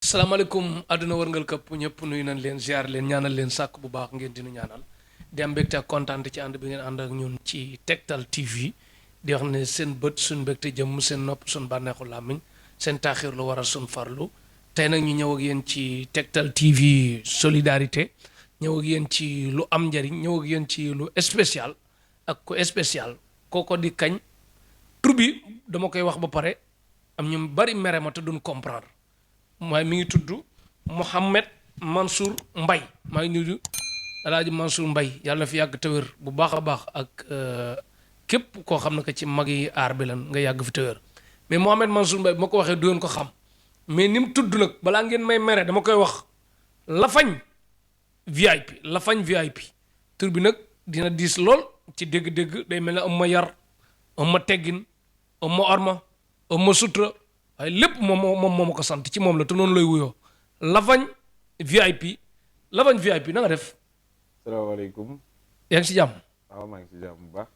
salaamaaleykum àdduna wërngal këpp ñëpp nuyu nañ leen ziar leen ñaanal leen sàkk bu baax ngeen dinu ñaanal di am mbégte ak kontaan ci ànd bi ngeen ànd ak ñun ci Tektal TV di wax ne seen bët suñ mbégte jëmm seen nopp suñ bànneexu làmmiñ seen taaxir lu waral suñ farlu tey nag ñu ñëw ak yéen ci Tektal TV solidarité ñëw ak yéen ci lu am njariñ ñëw ak yéen ci lu spécial ak ko spécial kooko di kañ tur bi dama koy wax ba pare am ñu bari mere ma te duñ comprendre waaye mi ngi tudd Mouhamed Mansour Mbaye maa ngi nuyu Alaaji Mansour Mbaye yàlla na fi yàgg te wér bu baax a baax ak képp koo xam ne que ci mag yi aar bi lan nga yàgg fi te wér mais Mouhamed Mansour Mbaye bu ma ko waxee du ngeen ko xam mais ni mu tudd nag balaa ngeen may mere dama koy wax Lafagne VIP Lafagne VIP tur bi nag dina diis lool ci dégg-dégg day mel ne am ma yar am ma teggin am ma orma am ma sutura waaye lépp moom ma ko sant ci moom la te noonu lay wuyoo Lafagne VIP Lafagne VIP na nga def. salaamaaleykum. yaa ngi ci jàmm. waaw maa ngi ci jàmm bu baax.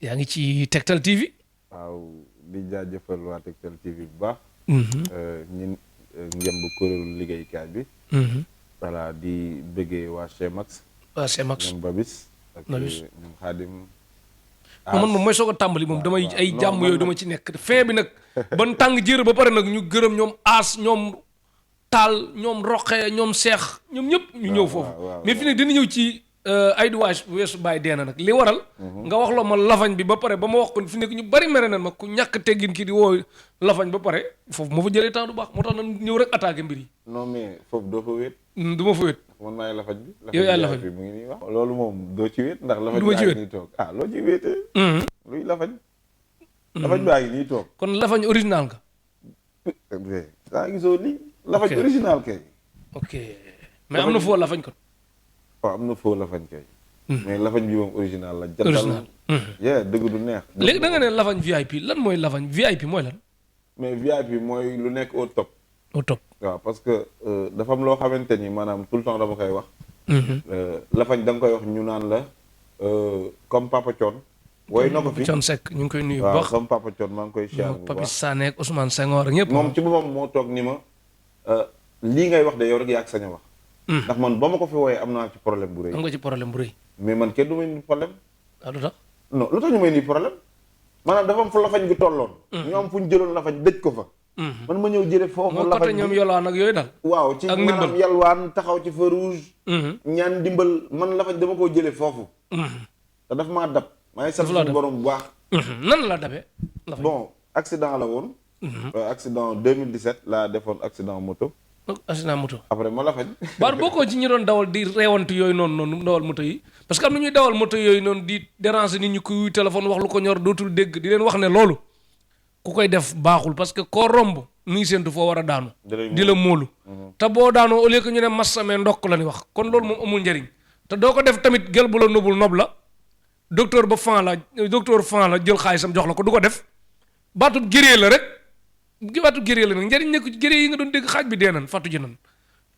yaa ngi ci Tektal TV. waaw di jaajëfal waa Tektal TV bu baax. ñun ngemb kuréelu liggéeykaay bi. voilà di bëggee waa Chemax. waa Chemax ñoom Babis. ak ñoom Xaadim. man moom mooy soog a tàmbali moom damay ay jàmm yooyu dama ci nekk fin bi nag ban tàng jër ba pare nag ñu gërëm ñoom aas ñoom taal ñoom roqee ñoom seex ñoom ñëpp ñu ñëw foofu mais fi ne dina ñëw ci ay duwaage weesu bàyyi deena nag li waral nga wax loo ma Lafagne bi ba pare ba ma wax ko fi nekk ñu bari mere na ma ku ñàkk teggin ki di woo Lafagne ba pare foofu ma fa jëlee temps du baax moo tax na ñëw rek attaqué mbir yi non mais foofu doo fa wéet du ma fa wéet man maay Lafagne bi yow yaay Lafagne bi mu ngi nii wax loolu moom doo ci wéet ndax Lafagne du ma ci baa wéet ngi nii toog loo ci wéetee luy Lafagne Lafagne baa ngi nii toog kon Lafagne original nga saa gisoo lii Lafagne original kay ok mais am na foo Lafagne kon waaw am na foo Lafagne kay mais Lafagne bi moom original la original yeah dëgg du neex léegi da nga ne Lafagne VIP lan mooy Lafagne VIP mooy lan mais VIP mooy lu nekk au top au top waaw parce que dafa am loo xamante ni maanaam tout le temps dama koy wax Lafagne da nga koy wax ñu naan la comme Papa Thione woy na ko fi Thione Seck ñu ngi koy nuyu bu waaw baax comme Papa Thione maa ngi koy siyaar bu Papi baax Sané ak Ousmane Senghor ak ñëpp moom ci boppam moo toog ni ma lii ngay wax de yow rek yaa ak sañ a wax ndax man ba ma ko fi wooyee am naa ci problème bu rëy am nga ci problème bu rëy mais man kenn du may ni problème waaw lu tax non lu tax ñu may nii problème maanaam dafa am fu Lafagne bi tolloon ñu am fu ñu jëloon Lafagne dëj ko fa man ma ñëw jële foofu moo côté ñoom yolaan ak yooyu daal waaw ci ak maanaam ndimbal. yalwaan taxaw ci feu rouge ñaan dimbal man Lafagne dama koo jële foofu te daf maa dab maa ngi sant Daf laa suñu dab. borom bu baax nan la dabee Lafagne bon accident la woon accident 2017 laa defoon accident moto accident moto après ma Lafagne baar bokkoo ci ñi doon dawal di reewantu yooyu noonu dawal moto yi parce que am na ñuy dawal moto yooyu noonu di déranger nit ñi kuy wuy téléphone wax lu ko ñor dootul dégg di leen wax ne loolu ku koy def baaxul parce que koo romb mi ngi séentu foo war a daanu di la móolu te boo daanoo au lieu que ñu ne massamee ndokk la ni wax kon loolu moom amul njëriñ te doo ko def tamit gel bu la nobul nob la docteur fan la jël xaalisam jox la ko du ko def baatub gérée la rek baatub gérée la nag njëriñ nekku ci gérée yi nga doon dégg xaaj bi dee nan fàttu ji nan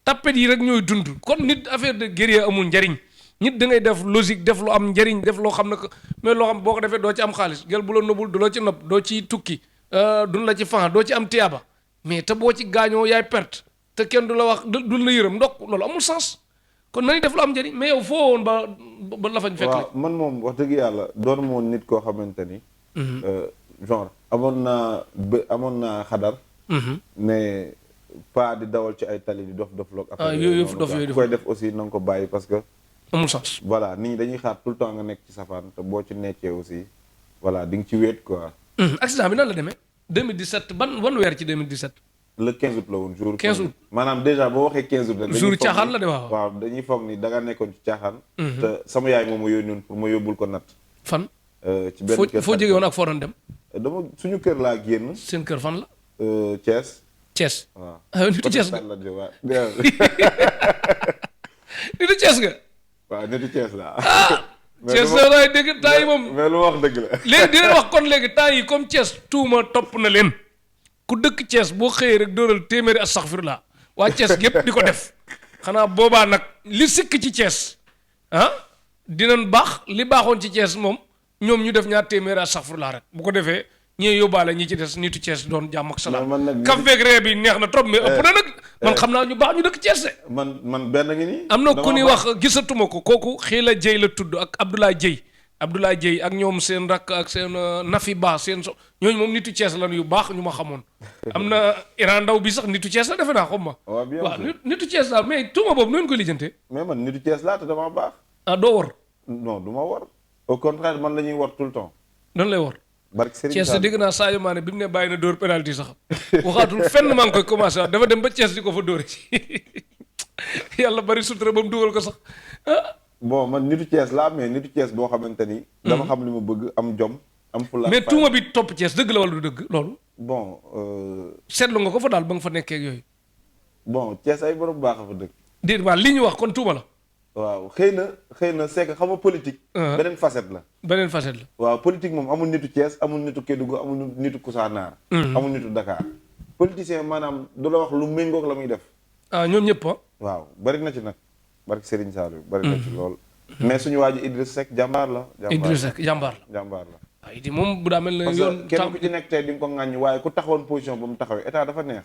tappet yi rek ñooy dund kon nit affaire de gérée amul njëriñ nit da ngay def logique def lu am njëriñ def loo xam ne que mais loo xam boo ko defee doo ci am xaalis gel bu la nobul du la ci nopp doo ci tukki duñ la ci fan doo ci am tiyaaba mais te boo ci gaañoo yaay perte te kenn du la wax duñ la yërëm ndokk loolu amul sens kon nañu def lu am njëriñ mais yow foo woon ba Lafagne fekk la waaw man moom wax dëgg yàlla doon moon nit koo xamante ni genre amoon naa xadar mais pas di dawal ci ay tali di dof loog yooyu yëpp dof yooyu ku koy def aussi na nga ko bàyyi parce que amul sens voilà nit ñi dañuy xaar tout le temps nga nekk ci safaan te boo ci nekkee aussi voilà di nga ci wéet quoi accident bi nan la demee 2017 ban weer ci 2017 le 15 août la woon jour 15 août maanaam déjà boo waxee 15 août rek jour caaxaan la de waaw dañuy foog ni da nga nekkoon ci caaxaan te sama yaay moom ma yónnoon pour ma yóbbul ko natt fan ci benn kër foo jóge woon ak foo doon dem dama suñu kër laa génn seen kër fan la Thiès Thiès waaw nitu Thiès nga waaw nitu Thiès nga waaw nitu Thiès la Thiès la laay dégg temps yi moom mais lu wax dëgg la léegi di leen wax kon léegi temps yi comme Thiès tuuma topp na leen ku dëkk Thiès boo xëyee rek dóoral téeméeri astaghfirullah waa Thiès gépp di ko def xanaa boobaa nag li sikk ci Thiès dinañ baax li baaxoon ci Thiès moom ñoom ñu def ñaar téeméeri astaghfirullah rek bu ko defee ñee yóbbaale ñi ci des nitu Thiès doon jàmm ak salaam. man nag kaf beeg ree bi neex na trop mais ëpp na nag. man xam naa ñu baax ñu dëkk Thiès de. man benn ngi nii. am na ku ñuy wax gisatuma ko kooku Xiila Dieye la tudd ak Abdoulaye Dieye ak ñoom seen rakk ak seen Nafi Ba seen ñooñu moom nitu Thiès lan yu baax ñu ma xamoon. am na Iran Ndaw bi sax nitu Thiès la defe naa xam ma. waaw nitu Thiès la mais tuuma boobu noonu koy lijjantee. mais man nitu Thiès laa te damaa baax. ah doo war. non du ma war. au contraire man la ñuy war tout le temps. nan lay war. barke Serigne Thiès dégg naa Sadio Mané bi mu ne bàyyi na dóor penalty sax waxaatul fenn maa ngi koy commencé waat dafa dem ba Thiès di ko fa dóore ci yàlla bari sutura ba mu dugal ko sax bon man nitu Thiès laa mais nitu Thiès boo xamante ni. dama xam li ma bëgg am jom. am fulla mais tuuma bi topp Thiès dëgg la wala du dëgg loolu. bon. seetlu nga ko fa daal ba nga fa nekkee ak yooyu. bon Thiès ay borom baax a fa dëkk. déedéet waaw li ñu wax kon tuuma la. waaw xëy na c'est que xam nga politique. beneen facette la. beneen facette la. waaw politique moom amul nitu Thiès amul nitu Kédougou amul nitu Kousanaar. amul nitu Dakar. politicien maanaam du la wax lu méngoog la muy def. ah ñoom ñëpp ah. waaw bari na ci nag barki Serigne Saliou bari na ci lool. mais suñu waa ji Idriss Seck jàmbaar la. Idriss Seck jàmbaar la. waaw Idi moom bu daa mel ne yoon. parce que kenn ku ci nekk tey di nga ko ŋàññi waaye ku taxawoon position ba mu taxawee état dafa neex.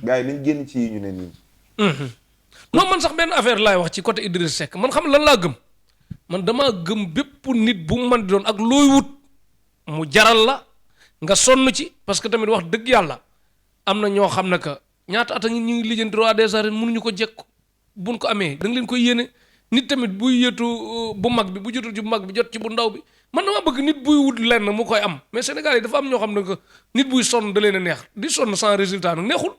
gars yi nañ génn ci yi ñu ne nii. non man sax benn affaire laay wax ci côté Idriss Seck man xam lan laa gëm man damaa gëm bépp nit bu mu mën di doon ak looy wut mu jaral la nga sonn ci parce que tamit wax dëgg yàlla am na ñoo xam ne que ñaata at a ngi ñu ngi lijjanti roi des arènes mënuñu ko jekku buñ ko amee da nga leen koy yéene nit tamit buy yëtu bu mag bi bu jotul ci bu mag bi jot ci bu ndaw bi man dama bëgg nit buy wut lenn mu koy am mais Sénégal yi dafa am ñoo xam ne que nit buy sonn da leen a neex di sonn sans résultat nag neexul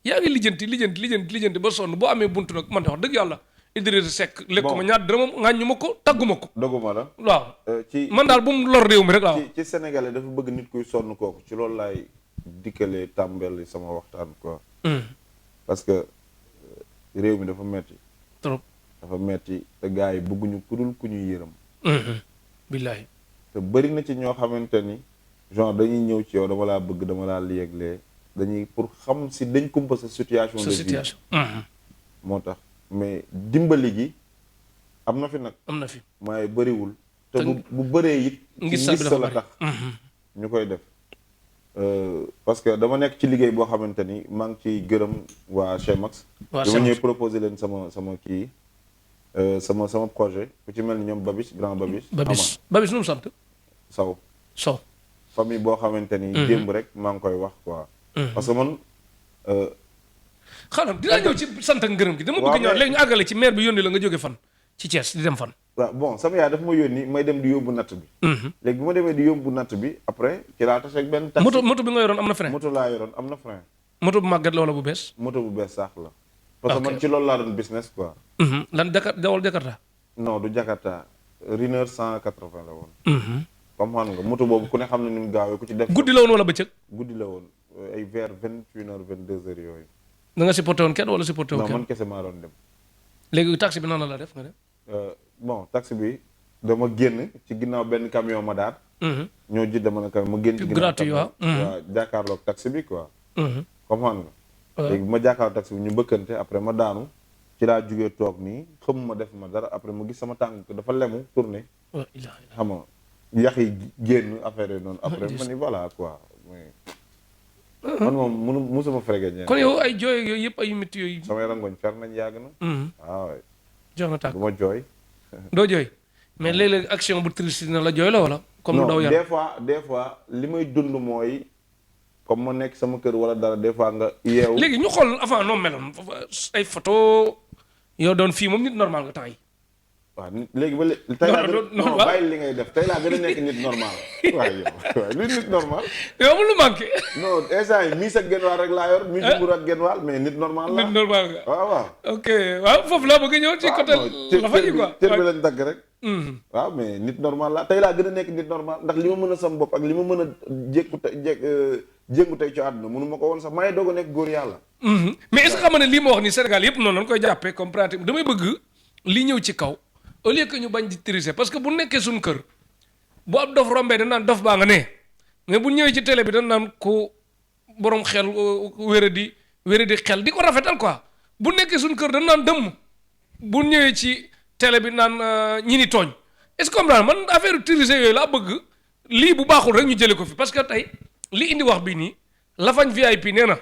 yaa ngi lijjanti ba sonn boo amee buntu nag man de wax dëgg yàlla Idrissa Seck lekku ma ñaar dërëmam ŋàññu ma ko tagguma ko doguma la waaw ci man daal bu mu lor réew mi rek waaw ci Sénégalais dafa bëgg nit kuy sonn kooku ci loolu laay dikkalee tàmbali sama waxtaan quoi parce que réew mi dafa metti trop dafa metti te gars yi bëgguñu kudul ku ñuy yërëm billaahi te bëri na ci ñoo xamante ni genre dañuy ñëw ci yow dama laa bëgg dama laa liyeglee dañuy pour xam si dañ kumpa sa situation de vie moo tax mais dimbali gi am na fi nag am na fi waaye bëriwul te bu bëree it ngis sa la tax ñu koy def parce que dama nekk ci liggéey boo xamante ni maa ngi ciy gërëm waa Chemax dama ñëw proposé leen sama kii sama projet ku ci mel ni ñoom grand Babis nu mu sant Sow famille boo xamante ni démb rek maa ngi koy wax quoi parce que man xanaa dinaa ñëw ci sant ak ngërëm gi dama bëgg ñëw léegi ñu àggale ci maire bi yónni la nga jóge fan ci Thiès di dem fan waaw bon sama yaay dafa ma yónni may dem di yóbbu natt bi léegi bu ma demee di yóbbu natt bi après ci laa tase ak benn taxi moto bi nga yoroon am na frein moto laa yoroon am na frein moto bu màggat la wala bu bees moto bu bees sax la parce que man ci loolu laa doon business quoi lan dawal Jakarta non du Jakarta Riner 180 la woon comme xam nga moto boobu ku ne xam ne ni mu gaawee ku ci def guddi la woon wala bëccëg guddi la woon ay vers 21h 22h yooyu da nga supporté woon kenn wala supporté woon non kenn man kese maa doon dem léegi taxi bi noonu la def nga dem bon taxi bi dama génn ci ginnaaw benn camion ma daal ñoo ji dama ne camion ma génn ci ginnaaw gratuit waaw jàkkaarloog taxi bi quoi comme xam nga léegi bu ma jàkkaarloog taxi bi ñu bëkkante après ma daanu ci laa jugee toog nii xam ma def ma dara après ma gis sama tànk dafa lemu tourné xam nga yax yi génn affaire yi noonu après ma ni voilà quoi man moom musuma frégué ñeen kon yow ay jooy yooyu yëpp ay métti yooyu samay rangoñ fer nañ yàgg na waaw jox na tàkk du ma jooy doo jooy mais léeg-léeg action bu triste na la jooy la wala comme lu daw yaram des fois li may dund mooy comme ma nekk sama kër wala dara des fois nga yeewu léegi ñu xool avant noo meloon ay photo yow doon fii moom nit normal nga temps yi waaw léegi ba tey laa non bàyyi li ngay def tey laa gën a nekk nit normal waaye yow waaye luy nit normal yow amul lu manqué non instant yi miis ak genn waal rek laa yor miis bu ak genn waal mais nit normal la nit normal nga waaw ok waaw foofu laa bëgg ñëw ci côté la fa quoi cër bi lañ dagg rek waaw mais nit normal la tey laa gën a nekk nit normal ndax li ma mën a sam bopp ak li ma mën a jéngu tey ci àdduna mënu ma ko woon sax maa ngi doog a nekk góor yàlla mais est-ce que xam nga ne lii ma wax ni Sénégal yëpp noonu lañ koy jàppee comme pratique damay bëgg li ñëw ci kaw au lieu que ñu bañ di triser parce que bu nekkee suñu kër bu ab dof rombee dañ naan dof baa nga ne mais bu ñëwee ci télé bi dañ naan ku borom xel wéradi xel di ko rafetal quoi bu nekkee suñu kër dañ naan dëmm bu ñëwee ci télé bi naan ñi ni tooñ est-ce que comprendre man affaire triser yooyu laa bëgg lii bu baaxul rek ñu jëlee ko fi parce que tey li indi wax bi nii Lafagne VIP nee na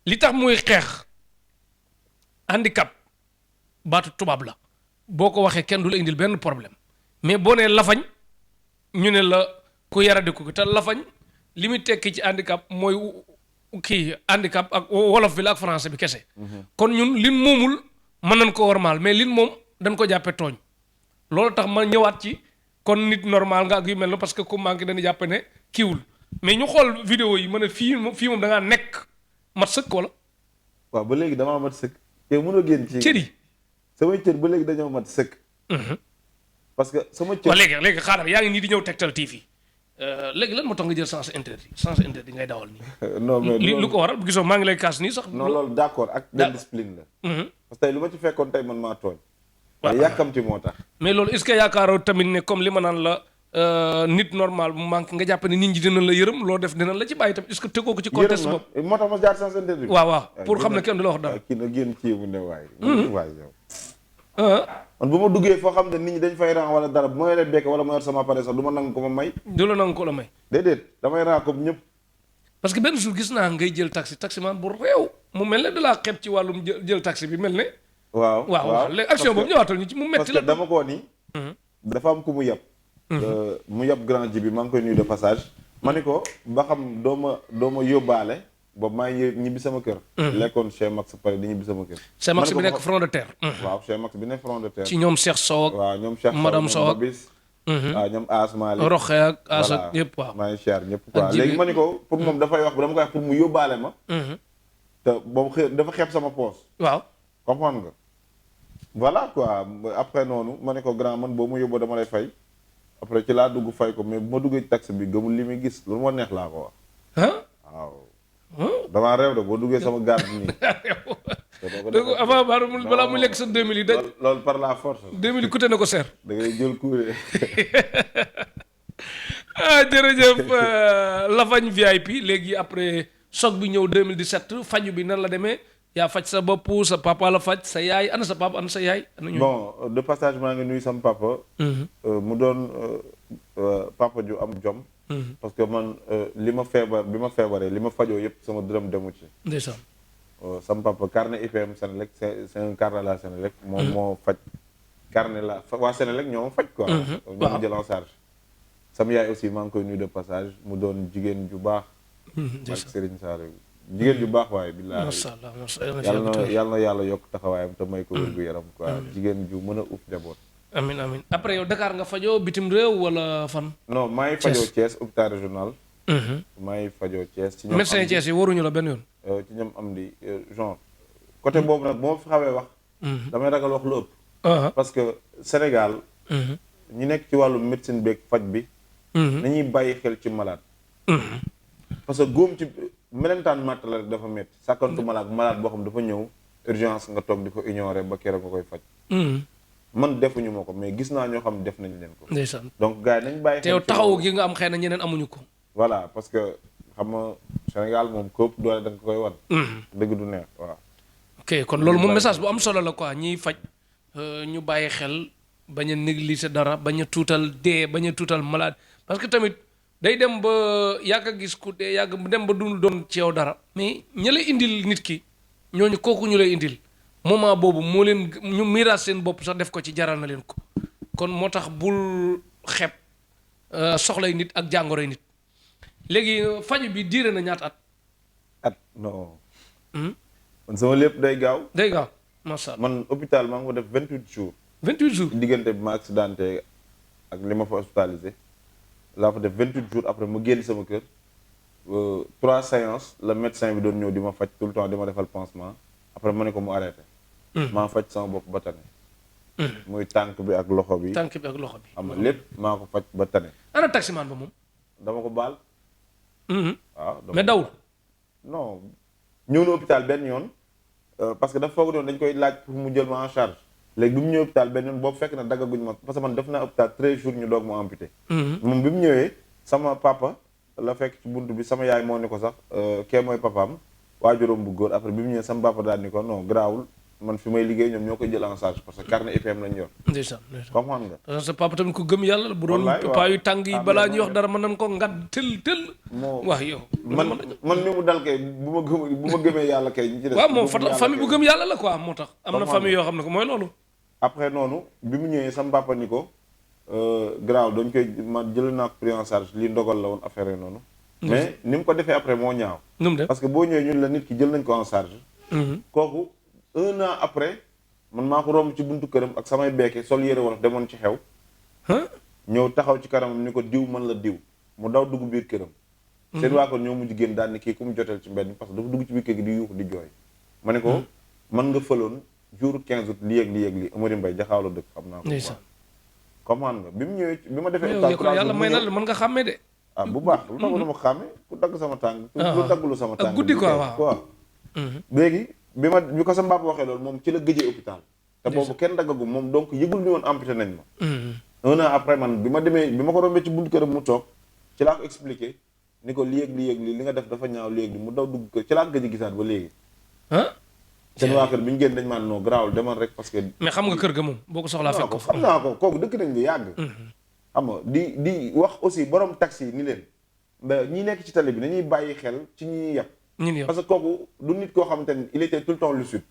li tax muy xeex handicap baatu tubaab la boo ko waxee kenn du la indil benn problème mais boo nee Lafagne ñu ne la ku yaradi ko te Lafagne li muy tekki ci handicap mooy kii handicap ak wolof bi la ak français bi kese. kon ñun lin moomul mën nañ ko warmaal mais lin moom dañ ko jàppe tooñ loolu tax ma ñëwaat ci kon nit normal nga ak yu mel na parce que ku manqué dañu jàppe ne kiiwul mais ñu xool vidéo yi ma ne fii moom da ngaa nekk mat sëkk wala. waaw ba léegi damaa mat sëkk. yow mënoo génn ci cër yi. samay cër ba léegi dañoo mat sëkk. parce que sama cër. waaw léegi xaaral yaa ngi nii di ñëw Tektal TV léegi lan moo tax nga jël sens interdit ngay dawal nii. non mais lu ko waral gisoo maa ngi lay kaas nii sax. non loolu d'accord ak benn discipline la. parce que tey lu ma ci fekkoon tey man maa tooñ. waaw yàkkamti moo tax. mais loolu est-ce que yaakaaroo tamit ne comme li ma naan la nit normal bu manqué nga jàpp ne nit ñi dinañ la yërëm loo def dinañ la ci bàyyi tamit est-ce que tegoo ko ci contexte bopp. moo tax ma jaar sens interdit. waaw pour xam ne kenn du la wax dara. kii na génn ci mu ne waay. waay yow. man bu ma duggee foo xam ne nit ñi dañ fay ran wala dara bu ma yoree bekk wala ma yor sama appareil sax du ma nangu ko ma may. du la nangu ko la may. déedéet damay ran comme ñëpp. parce que benn jour gis naa ngay jël taximan bu réew mu mel ne da laa xeeb ci wàllum jël taxi bi mel ne. waaw léegi action boobu ñëwaatal ñu ci mu metti la. parce que dama koo ni. dafa am ku mu yab. mu yab grand ji bi maa ngi koy nuyu de passage. ma ni ko ba xam doo ma yóbbaale. boobu maa ngi ñibbi sama kër. lekkoon chez Max pare di ñibbi sama kër. chez Max bi nekk front de terre. waaw chez Max bi nekk front de terre. ci ñoom Cheikh Sow ak. waaw ñoom Cheikh Sow madame Sow ak waaw ñoom Asmaali. Roxe ak As ak ñëpp waaw. maa ngi siyaar ñëpp quoi léegi ma ni ko pour moom dafay wax dama koy wax pour mu yóbbaale ma. te boobu dafa xeeb sama poos. waaw comprendre nga. voilà quoi après noonu ma ne ko grand man boo ma yóbboo dama lay fay. après ci laa dugg fay ko mais bu ma duggee ci taxi bi gëmul li muy gis loolu moo neex laa ko wax. waaw. damaa réew de boo duggee sama garde nii. dëgg avant balaa mu lekk sa 2000 yi daj. loolu par la force. 2000 yi coûté na ko seer. da ngay jël kuure. jërëjëf Lafagne VIP léegi après choc bi ñëw 2017 faju bi nan la demee yaa faj sa bopp sa papa la faj sa yaay ana sa papa ana sa yaay. bon de passage maa ngi nuyu sama papa. mu doon papa ju am jom. parce que man bi ma feebaree li ma fajoo yëpp sama dërëm demu ci. ndeysaan. sama papa carnet IPM Sénélec c'est un carnet la Sénélec. moom moo faj. carnet la waa Sénélec ñoo ma faj quoi. ñoo ma jël en charge. sama yaay aussi maa ngi koy nuyu de passage mu doon jigéen ju baax. ak Serigne Saliou jigéen ju baax waaye billaahi. macha allah yàlla na yàlla yokk taxawaayam te may ko wér gu yaram quoi. jigéen ju mën a uf njaboot. amin après yow Dakar nga fajoo bitim réew wala fan. non maa ngi fajoo Thiès hôpital régional. maa ngi fajoo Thiès. ci ñoom médecin Thiès yi waruñu la benn yoon. ci ñoom am di genre. côté boobu nag boo fi xawee wax. damay ragal wax lu ëpp. parce que Sénégal. ñi nekk ci wàllu médecine beeg faj bi. nañuy bàyyi xel ci malade. parce que góom ci melentaan matt la dafa métti sàkkantu malade boo xam dafa ñëw urgence nga toog di ko ignorer ba keroog nga koy faj. man defuñu ma ko mais gis naa ñoo xam def nañ leen ko. ndeysaan donc gars yi nañ bàyyi. te yow taxawu gi nga am xëy na ñeneen amuñu ko. voilà parce que xam nga Sénégal moom képp doole da nga koy wan. dëgg du neex waaw. ok kon loolu moom message bu am solo la quoi ñiy faj ñu bàyyi xel bañ a négliger dara bañ a tuutal dee bañ a tuutal malade parce que tamit day dem ba yàgg a gis ku dee yàgg dem ba dund doon ci yow dara. mais ña lay indil nit ki ñooñu kooku ñu lay indil. moment boobu moo leen ñu miiraas seen bopp sax def ko ci jaral na leen ko kon moo tax bul xeeb soxlay nit ak jàngoroy nit léegi faju bi diire na ñaata at non. man sama lépp day gaaw. day gaaw macha allah man hôpital maa ngi ko def 28 jours. 28 jours diggante bi ma accidenté ak li ma fa hospitalisé laa fa def 28 jours après ma génn sama kër 3 séances la médecin bi doon ñëw di ma faj tout le temps di ma defal pansement après ma ne ko mu arrêté. maa faj sama bopp ba tane. muy tànk bi ak loxo bi. tànk bi ak loxo bi. xam nga lépp maa ko faj ba tane. ana taximaan ba moom. dama ko baal. waaw mais dawul. non ñëw na hôpital benn yoon parce que dafa foog doon dañ koy laaj pour mu jël ma en charge. léegi bi mu ñëwee hôpital benn yoon boobu fekk na daggaguñ ma parce que man def naa hôpital 13 jours ñu doog ma amputé. moom bi mu ñëwee sama papa la fekk ci buntu bi sama yaay moo ni ko sax kee mooy papaam waajuróom bu góor après bi mu ñëwee sama papa daal ni ko non garaawul man fi may liggéey ñoom ñoo koy jël en charge parce que carnet IPM lañ yor. ndeysaan comprendre nga. parce que sa papa tamit ku gëm yàlla la bu doon papa yu tàng yi balaa ñuy wax dara mën nañ ko ngad tël wax yow man mi mu dal kay bu ma gëmee yàlla kay ñi ci des waaw moom famille bu gëm yàlla la quoi moo tax am na famille yoo xam ne ko mooy loolu après noonu bi mu ñëwee sama papa ni ko graaw dañ koy ma jël naa ko pris en charge li ndogal la woon affaire noonu mais ni mu ko defee après moo ñaaw parce que boo ñëwee ñun la nit ki jël nañ ko en charge kooku 1 an après man maa ko romb ci buntu këram ak samay beeke sol yére wolof demoon ci xew ñëw taxaw ci kanamam ni ko diw man la diw mu daw dugg biir këram seen waa ko ñoo mujj génn daal ni kii ku mu joteel ci mbedd mi parce que dafa dugg ci biir kër gi di yuuxu di jooy ma ne ko man nga fëloon jour 15 août lii ak lii Amari Mbaye jaxaaw la dëkk xam naa ko comprendre nga bi mu ñëwee bi ma defee état yàlla may na la mën nga xàmmee de bu baax lu tax dama xàmme ku dagg sama tàng lu daggulu sama tàng guddi quoi waaw léegi bi ko sa mbapp waxee loolu moom ci la gëjee hôpital te boobu kenn daggagum moom donc yëgul ni woon amputé nañ ma 1 an après man bi ma ko rombee ci buntu këram mu toog ci laa ko expliqué ni ko lii ak lii li nga def dafa ñaaw léegi mu daw dugg kër ci laa ko gëj gisaat ba léegi seen waa kër bi ñu génn dañ maan non garaawul demal rek parce que mais xam nga kër ga moom boo ko soxlaa fekk ko xam naa ko kooku dëkk nañ bi yàgg xam nga di wax aussi borom taxi yi ni leen ba ñi nekk ci tali bi nañuy bàyyi xel ci ñi yàpp parce que kooku du nit koo xamante ni il était tout le temps lucide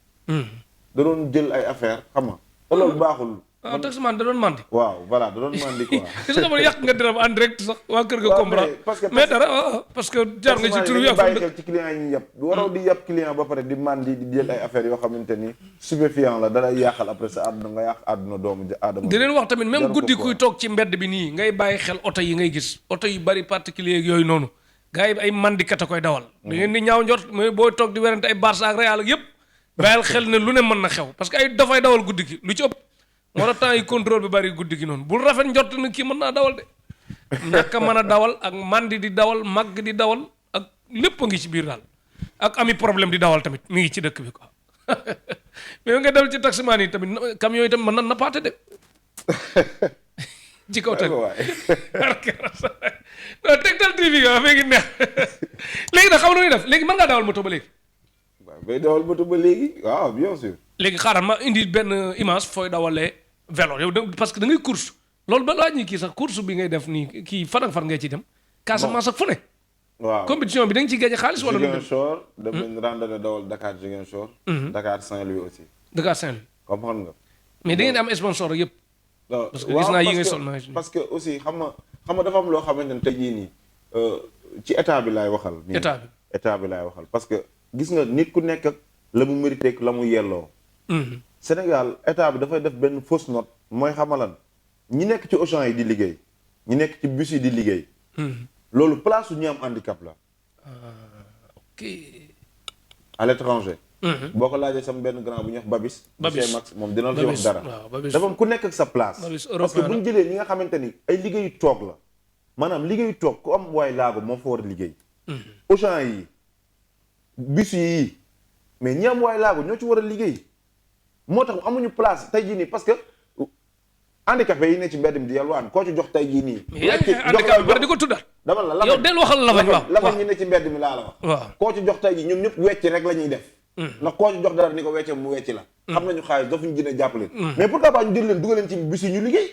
da doon jël ay affaire xam nga te loolu baaxul waaw taximan da doon mandi waaw voilà da doon mandi quoi gis nga man yàq nga dërëm en direct sax waa kër ga comprendre mais dara parce que jaar nga ci tur yi bàyyi xel ci client yi ñu yàpp waroo di yàpp client ba pare di mandi di jël ay affaires yoo xamante ni stupéfiant la dalay yàqal après sa àdduna nga yàq àdduna doomu aadama di leen wax tamit même guddi kuy toog ci mbedd bi nii ngay bàyyi xel oto yi ngay gis oto yu bari particulier yooyu noonu gars yi ay mandikat a koy dawal da ngeen di ñaaw njort mais boo toog di werante ay Barça ak Real ak yëpp bàyyil xel ne lu ne mën na xew parce que ay dafay dawal guddi gi lu ci ëpp moo tax temps yi contrôle bi bari guddi gi noonu bul rafet njort na kii mën naa dawal de ñàkk a mën a dawal ak mandi di dawal màgg di dawal ak lépp a ngi ci biir daal ak ami problème di dawal tamit mi ngi ci dëkk bi quoi mais nga dawal ci taximaan yi tamit camion yi tamit mën na nappaate de ci kaw teg non Tektal TV nga léegi neex léegi nag xam nga lu ñuy def léegi mën ngaa dawal moto ba léegi waaw bay dawal moto ba léegi waaw bien sûr léegi xaaral ma indi benn image fooy dawalee vélo yow parce que da ngay course loolu ba laaj ñi kii sax course bi ngay def nii kii fan ak fan ngay ciy dem Casamance ak fu ne waaw compétition bi da nga ciy gagné xaalis wala Ziguinchor dem nañ randonnée dawal Dakar Ziguinchor Dakar Saint-Louis aussi Dakar Saint-Louis comprendre nga mais da ngeen di am sponsor yëpp parce que gis naa yi ngay sol na parce que aussi xam nga dafa am loo xamante ne tey jii nii ci état bi laay waxal état bi laay waxal parce que gis nga nit ku nekk ak la mu mérité ak la mu yelloo Sénégal état bi dafay def benn fausse note mooy xamalan ñi nekk ci Auchan yi di liggéey ñi nekk ci bus yi di liggéey loolu place su ñi am handicap la ok à l'étranger boo ko laajee sama benn grand bu ñuy wax Babis Max moom dina la ci wax dara dafa am ku nekk ak sa place parce que bu ñu jëlee ñi nga xamante ni ay liggéeyu toog la maanaam liggéeyu toog ku am waay laago moo fa war a liggéey Auchan yi bus yi mais ñi am waay laago ñoo ci war a liggéey moo tax amuñu place tey jii nii parce que handicapé yi ne ci mbedd mi di yalwaan koo ci jox tey jii nii handicapé bari di ko tudda dama la yow del waxal lafañ waaw lafañ ñi ne ci mbedd mi laa la wax waaw koo ci jox tey jii ñoom ñëpp wecc rek la ñuy def ndax koo ci jox dara ni ko wecce mu wecci la xam nañu xaalis dafuñu gën a jàppale mais pourquoi pas ñu jël leen dugal leen ci bus yi ñu liggéey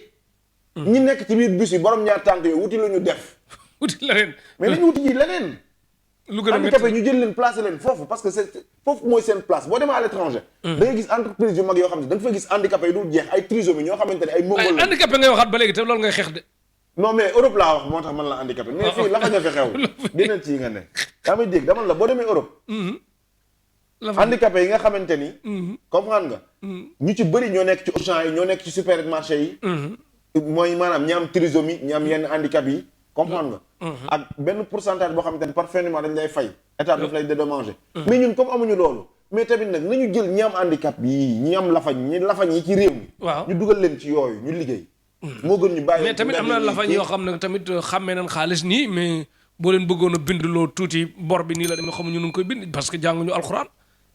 ñi nekk ci biir bus yi borom ñaar tànk yooyu wuti lu ñu def wuti leneen mais nañu wuti ji leneen lu gën a handicapé ñu jël leen placé leen foofu parce que c'est foofu mooy seen place boo demee à l'étranger da ngay gis entreprise yu mag yoo xam ne da nga fay gis handicapé yi dul jeex ay trisomie ñoo xamante ne ay mongol handicapé ngay waxaat ba léegi te loolu ngay xeex de non mais Europe laa wax moo tax man la handicapé mais fii la fa ña fi xew dina ci nga ne yaa may dégg dama la boo demee Europe handicapé yi nga xamante ni comprendre nga ñu ci bëri ñoo nekk ci Auchan yi ñoo nekk ci supermarché yi mooy maanaam ñi am trisomie ñi am yenn handicap yi comprendre nga ak benn pourcentage boo xamante ni par fin du mois dañ lay fay état daf lay dédommager mais ñun comme amuñu loolu mais tamit nag nañu jël ñi am handicap yi ñi am lafañ yi ci réew mi waaw ñu dugal leen ci yooyu ñu liggéey moo gën ñu bàyyi mais tamit am na lafañ yoo xam ne tamit xàmmee nañ xaalis nii mais boo leen bëggoon a bind loo tuuti bor bi nii la demee xamuñu nu ngi koy bind parce que jànguñu alxuraan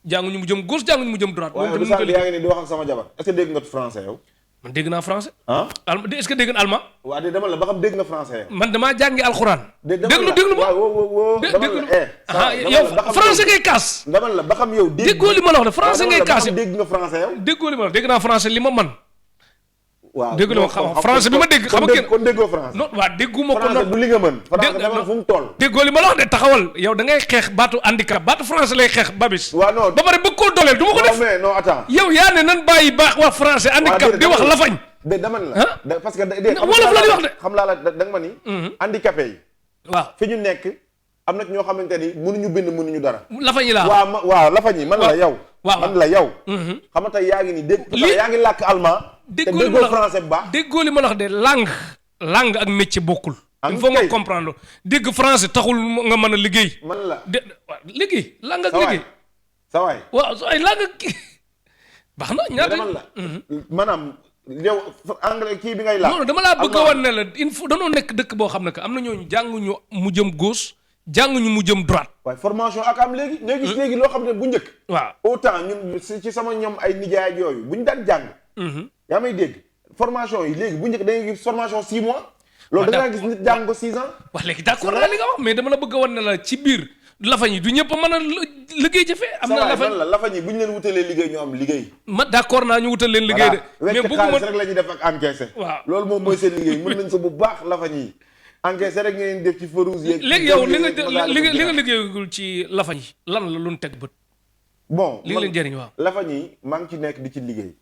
jànguñu mu jëm gauche jànguñu mu jëm droite waaye du sax yaa ngi ni di wax ak sama jabar est-ce que dégg nga français yow man dégg naa français. ah. est-ce que dégg nga allemand. waa de dama la ba xam dégg nga français yow. man damaa jàngi alxuraan. déglu ma déglu yow français ngay kaas. dama la ba xam yow. déggoo li ma la wax de français ngay kaas. dégg nga français yow. déggoo li ma la wax dégg naa français li ma man waaw dégg nga xam français bi ma dégg. xam nga kon déggoo français. non waaw dégguma ko. français du li nga mën. français dama fu mu toll. déggoo li ma la wax de taxawal yow da ngay xeex baatu handicap baatu français lay xeex babis. waaw non ba pare bëgg koo dooleel du ma ko def. non mais non attends. yow yaa ne nan bàyyi baax wax français handicap di wax lafañ. de dama la. parce que wolof la di wax de. xam laa la da nga ma ni. handicapé yi. waaw fi ñu nekk am na ñoo xamante ni mënuñu bind mënuñu dara. lafañ yi laa waaw lafañ yi man la yow. waaw man la yow. xam nga tey yaa ngi ni dégg. yaa ngi làkk allemand. déggoo li ma la français bu baax. déggoo li ma la wax de langue ak métier bokkul. il faut nga comprendre dégg français taxul nga mën a liggéey. man la liggéey langue ak liggéey. sa waay waaw sa waay langue ak kii baax na ñaata. man la maanaam yow anglais kii bi ngay laaj. non dama laa bëgg a wan ne la il faut danoo nekk dëkk boo xam ne que am na ñooñu jànguñu mu jëm gauche jànguñu mu jëm droite. waaye formation ak am léegi loo xam ne bu njëkk. waaw autant ñun ci sama ñoom ay nijaay ak yooyu bu ñu daan jàng. yaa may dégg formation yi léegi bu njëkk da ngay gis formation 6 mois. loolu da ngaa gis nit jàng ko 6 ans. wax léegi d'accord naa li nga wax mais dama la bëgg a wan ne la ci biir lafañ yi du ñëpp a mën a liggéey ci fee. am na lafañ yi bu ñu leen wutalee liggéey ñu am liggéey. d'accord naa ñu wutal leen liggéey de. mais bëgguma xaalis rek la ñuy def ak encaissé. waaw loolu moom mooy seen liggéey mën nañ ko bu baax lafañ yi encaissé rek ngeen def ci feu rouge yeeg. léegi yow li nga liggéeyagul ci lafañ yi lan la lu ñu teg bët. bon li leen jëriñ waaw. lafañ yi maa ngi ci nekk di ci liggéey.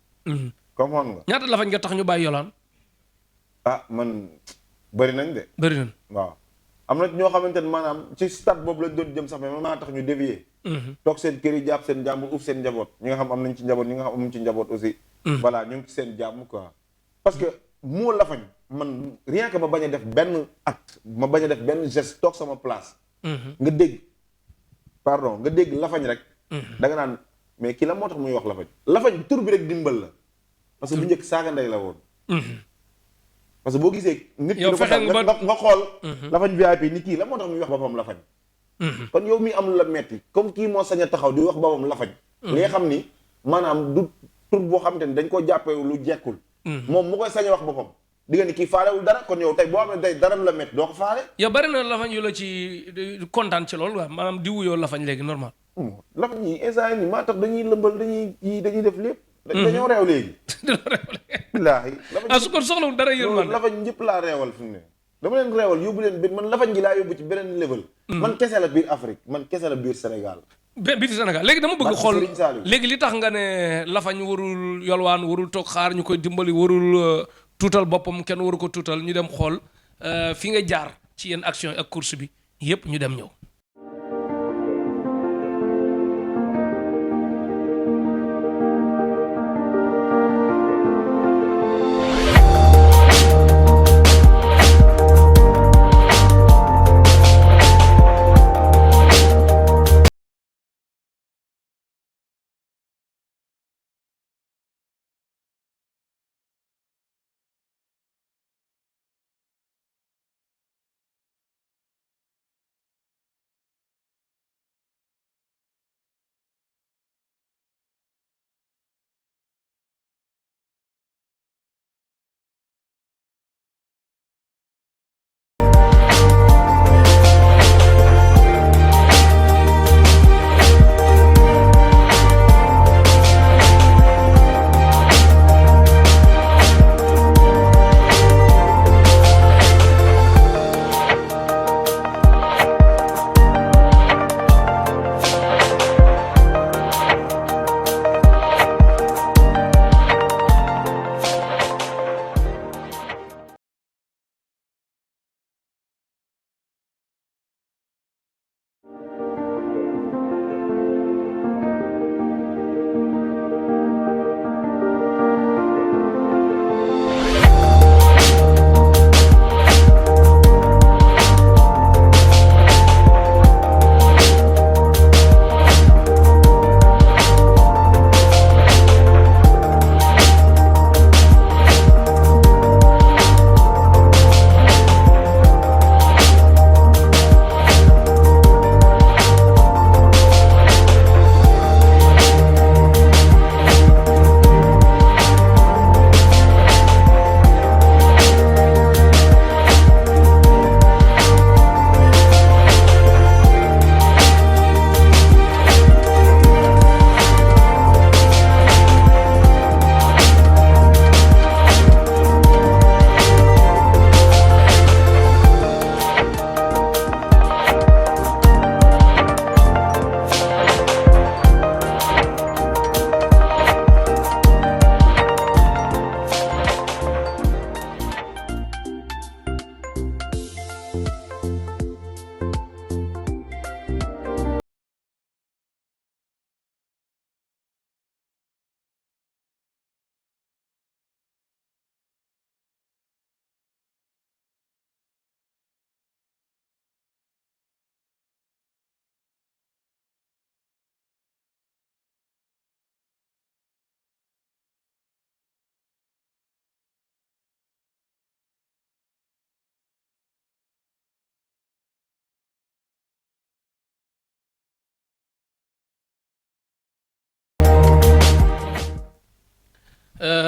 comprendre nga. ñaata lafañ nga tax ñu bàyyi yolaan. man bëri nañ de. bëri nañ waaw. am na ñoo xamante ne maanaam ci stade boobu lañ doon jëm sax mais maa tax ñu dévier. toog seen kër yi jàpp seen jàmbur uuf seen njaboot ñi nga xam am nañ ci njaboot ñi nga xam amuñ ci njaboot aussi. voilà ñu ngi ci seen jàmm quoi. parce que moo lafañ man rien que ma bañ a def benn acte ma bañ a def benn geste toog sama place. nga dégg lafañ rek. da nga naan mais kii la moo tax muy wax lafañ tur bi rek dimbal la. parce que bu njëkk saaga ndey la woon. parce que boo gisee. nit ki nga xool. lafañ VIP ni kii la moo tax muy wax boppam lafañ. kon yow mi am lu la metti comme kii moo sañ a taxaw di wax boppam lafañ. li nga xam ni maanaam du tur boo xam te ni dañ koo jàppee lu jekkul. moom mu koy sañ a wax boppam. di nga ni kii faalewul dara kon yow tey boo xam ne tey dara la metti doo ko faale. yow bari na lafañ yu la ci kontaan ci loolu waaw maanaam di wuyoo lafañ léegi normal. lafañ yi instant yii maa tax dañuy lëmbal dañuy def lépp. dañoo réew léegi. billaahi su kon soxlawul dara yërmande lafañ ñëpp laa réewal fi mu ne dama leen réewal yóbbu leen man lafañ gi laa yóbbu ci beneen level. man kese la biir Afrique man kese la biir Sénégal. biir Sénégal léegi dama bëgg xool léegi li tax nga ne lafañ warul yolwaan warul toog xaar ñu koy dimbali warul tuutal boppam kenn waru ko tuutal ñu dem xool fi nga jaar ci yenn action ak course bi yépp ñu dem ñëw.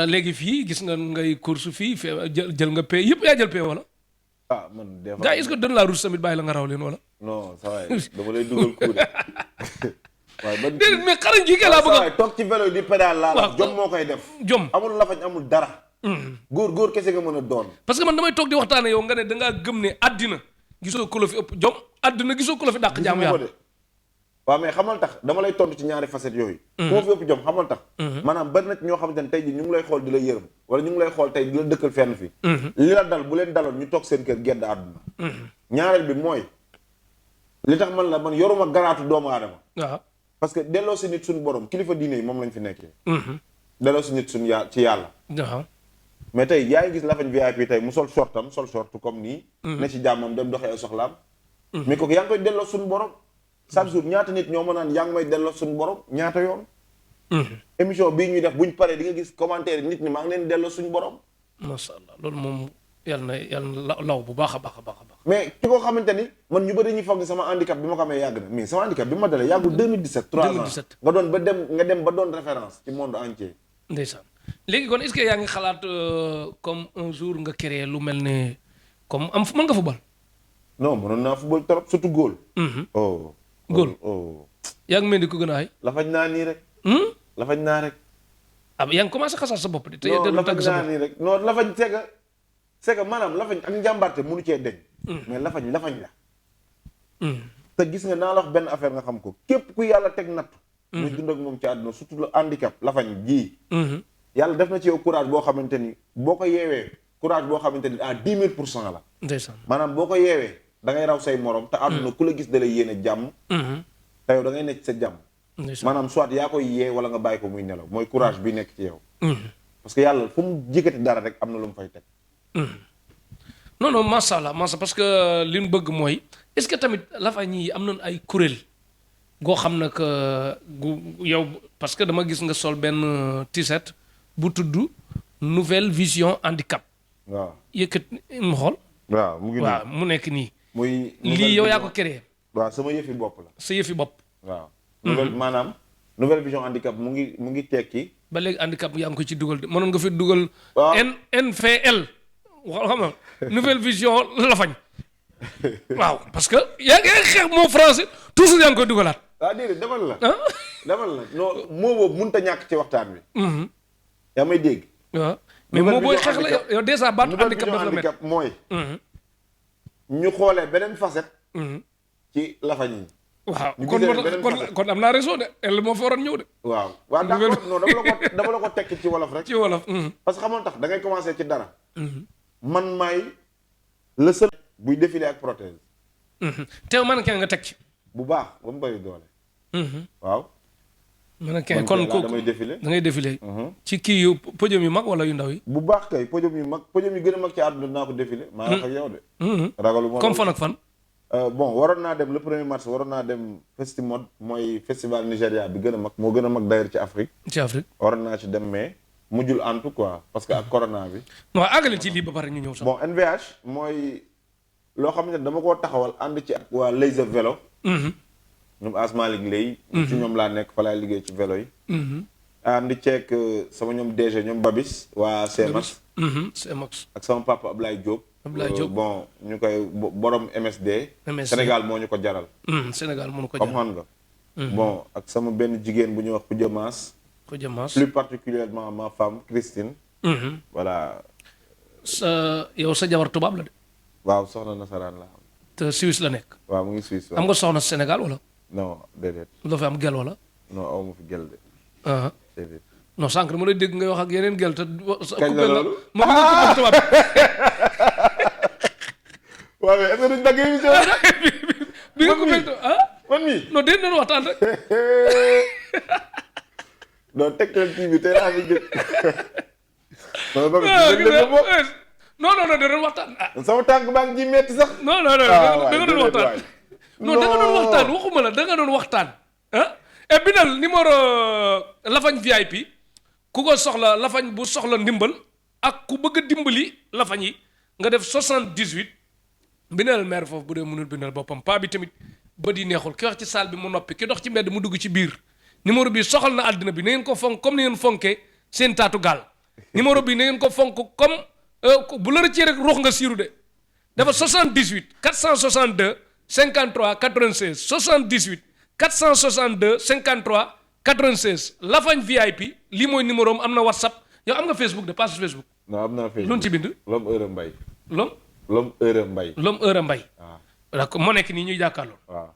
léegi fii gis nga ngay course fii jël nga pay yëpp yaa jël pay wala. Man des fois gars est-ce que dañ laa rus tamit bàyyi la nga raw leen wala. non ça va dama lay dugal coup de. waaye ban déedéet mais xarañ kii kay laa bëgg a. toog ci vélo di pédale laa jom moo koy def. jom amul lafañ amul dara. góor kese nga mën a doon. parce que man damay toog di waxtaane yow nga ne da ngaa gëm ne àddina gisoo ko la fi ëpp jom àddina gisoo ko la fi dàq jaamu yàlla. waaw mais xamal tax dama lay tontu ci ñaari facettes yooyu. ku ma fi ëpp jom xamal tax. maanaam bari na ñoo xamante ne tey jii ñu ngi lay xool di la yërëm wala ñu ngi lay xool tey di la dëkkal fenn fi. li la dal bu leen daloon ñu toog seen kër gedd àdduna. ñaareel bi mooy li tax man yoruma garaatu doomu aadama. waaw parce que delloo si nit suñu borom kilifa diine yi moom lañ fi nekkee. delloo si nit suñu ci yàlla. waaw mais tey yaa ngi gis Lafagne VIP tey mu sol short comme nii. ne ci jàmmam dem doxee soxlaam. mais kooku yaa ngi koy delloo suñu borom. chaque jour ñaata nit ñoo ma naan yaa ngi may delloo suñu borom ñaata yoon. émission bii ñuy def buñ paree di nga gis commentaire nit ñi maa ngi leen delloo suñu borom. macha allah loolu moom yàlla na law bu baax a baax a baax. mais ki ko xamante ni man ñu bëri ñuy foog ne sama handicap bi ma ko amee yàgg na mais sama handicap bi ma dalee yàggul 2017. 3 ans nga dem ba doon référence ci monde entier. ndeysaan léegi kon est-ce que yaa ngi xalaat comme un jour nga créer lu mel ne comme mën nga football. non mënoon naa football trop surtout góol. góol yaa ngi mel ni ku gën a ay. lafañ naa nii rek. lafañ naa rek. yaa ngi commencé xasaat sa bopp de. te non lafañ naa nii rek non lafañ c'est que maanaam lafañ ak njàmbaarte mënu cee deñ. mais lafañ la. te gis nga naa la wax benn affaire nga xam ko képp ku yàlla teg natt. muy dund ak moom ci àdduna surtout le handicap lafañ ji. yàlla def na ci yow courage boo xamante ni boo ko yeewee courage boo xamante ni à 10 000% la. ndeysaan maanaam boo ko yeewee da ngay raw say morom te àdduna ku la gis da lay yéene jàmm. te yow da ngay nekk sa jàmm. maanaam soit yaa koy yee wala nga bàyyi ko muy nelaw mooy courage bi nekk ci yow. parce que yàlla fu mu jëkkati dara rek am na lu mu fay teg. non macha allah parce que li ñu bëgg mooy est-ce que tamit lafañ yi am nañ ay kuréel goo xam ne que yow parce que dama gis nga sol benn t-shirt bu tudd nouvelle vision handicap. waaw yëkkat mu xool. waaw mu ngi nii waaw mu nekk nii. muy lii yow yaa ko créé. waaw sama yëfi bopp la. sa yëfi bopp. waaw. nouvelle vision handicap mu ngi tekki. ba léegi handicap yaa ngi ko ci dugal de mënoon nga fi dugal. waaw NVL. xam nga nouvelle vision lafañ. waaw parce que yaa ngi xeex moo français toujours yaa ngi koy dugalaat. déedéet demal la. demal la non moo boobu mënut a ñàkk ci waxtaan bi. yaa may dégg. waaw mais moo booy xeex la yow déjà baatu handicap dafa la handicap mooy. ñu xoolee beneen facette. ci lafañ yi. waaw kon am naa raison de elle moo fa waroon ñëw de. waaw d'accord non dama la ko tekki ci wolof rek. ci wolof. parce que xamoon tax da ngay commencer ci dara. man maay le seul. buy défilé ak prothèse. teew mannequin nga teg ci. bu baax ba mu bëri doole. waaw. mannequin kon kooku damay défilé da ngay défilé. ci kii yu podium yu mag wala yu ndaw yi. bu baax kay podium yu gën a mag ci àdduna naa ko défilé. maa wax ak yow de. ragalu ma comme fan ak fan. bon waroon naa dem le 1er mars waroon naa dem Festimod mooy festival Nigéria bi gën a mag moo gën a mag d'ailleurs ci Afrique. ci Afrique waroon naa ci dem mais mujjul en tout quoi parce que ak corona bi. non àggale ci lii ba pare ñu ñëw sax. bon NVH mooy loo xam ne dama koo taxawal ànd ci ak waa Laser vélo. ñoom Asmalik Lay. ci ñoom laa nekk fa laay liggéey ci vélo yi. ànd ceeg sama ñoom DG ñoom Babis waa CMAX. CMAX ak sama papa Ablaye Diop. bon ñu koy borom MSD. Sénégal moo ñu ko jaral. Sénégal moo ñu ko jaral comprendre nga. bon ak sama benn jigéen bu ñuy wax Khoudia Mass. Khoudia Mass plus particulièrement ma femme Christine. voilà. yow sa jabar tubaab la de. waaw soxna nasaraan la am. te Suisse la nekk. waaw mu ngi Suisse. am nga soxna Sénégal wala. non déedéet. loo fi am gel wala. non aw ma fi gel de. déedéet. non sànq ma lay dégg ngay wax ak yeneen gel te. kañ la loolu ma ko nga tubaab. waaw mais est-ce que duñ dagg émission bi nga ko mel man mii non déedéet doon waxtaan rek. non Tektal TV tey laa fi jël. non da doon waxtaan. sama tànk baa ngi ji metti sax. non da nga doon waxtaan. non da nga doon waxtaan waxuma la da nga doon waxtaan. et bindal numéro Lafagne VIP ku ko soxla Lafagne bu soxla ndimbal ak ku bëgg a dimbali Lafagne yi nga def 78 bindal maire foofu bu dee mënul bindal boppam paa bi tamit ba di neexul ki wax ci salle bi mu noppi ki dox ci mbedd mu dugg ci biir numéro bi soxal na àddina bi na ngeen ko fonk comme ni ngeen fonkee seen taatu gaal numéro bi na ngeen ko fonk comme bu la rëccee rek ruux nga siiru de dafa 78 462 53 96 78 462 53 96 Lafagne VIP lii mooy numéro am na WhatsApp yow am nga Facebook de page Facebook. non am na Facebook lu ñu ci bind. L'homme heureux Mbaye. L'homme heureux Mbaye. L'homme heureux Mbaye. waaw d'accord moo nekk nii ñuy jàkkaarloo. waaw.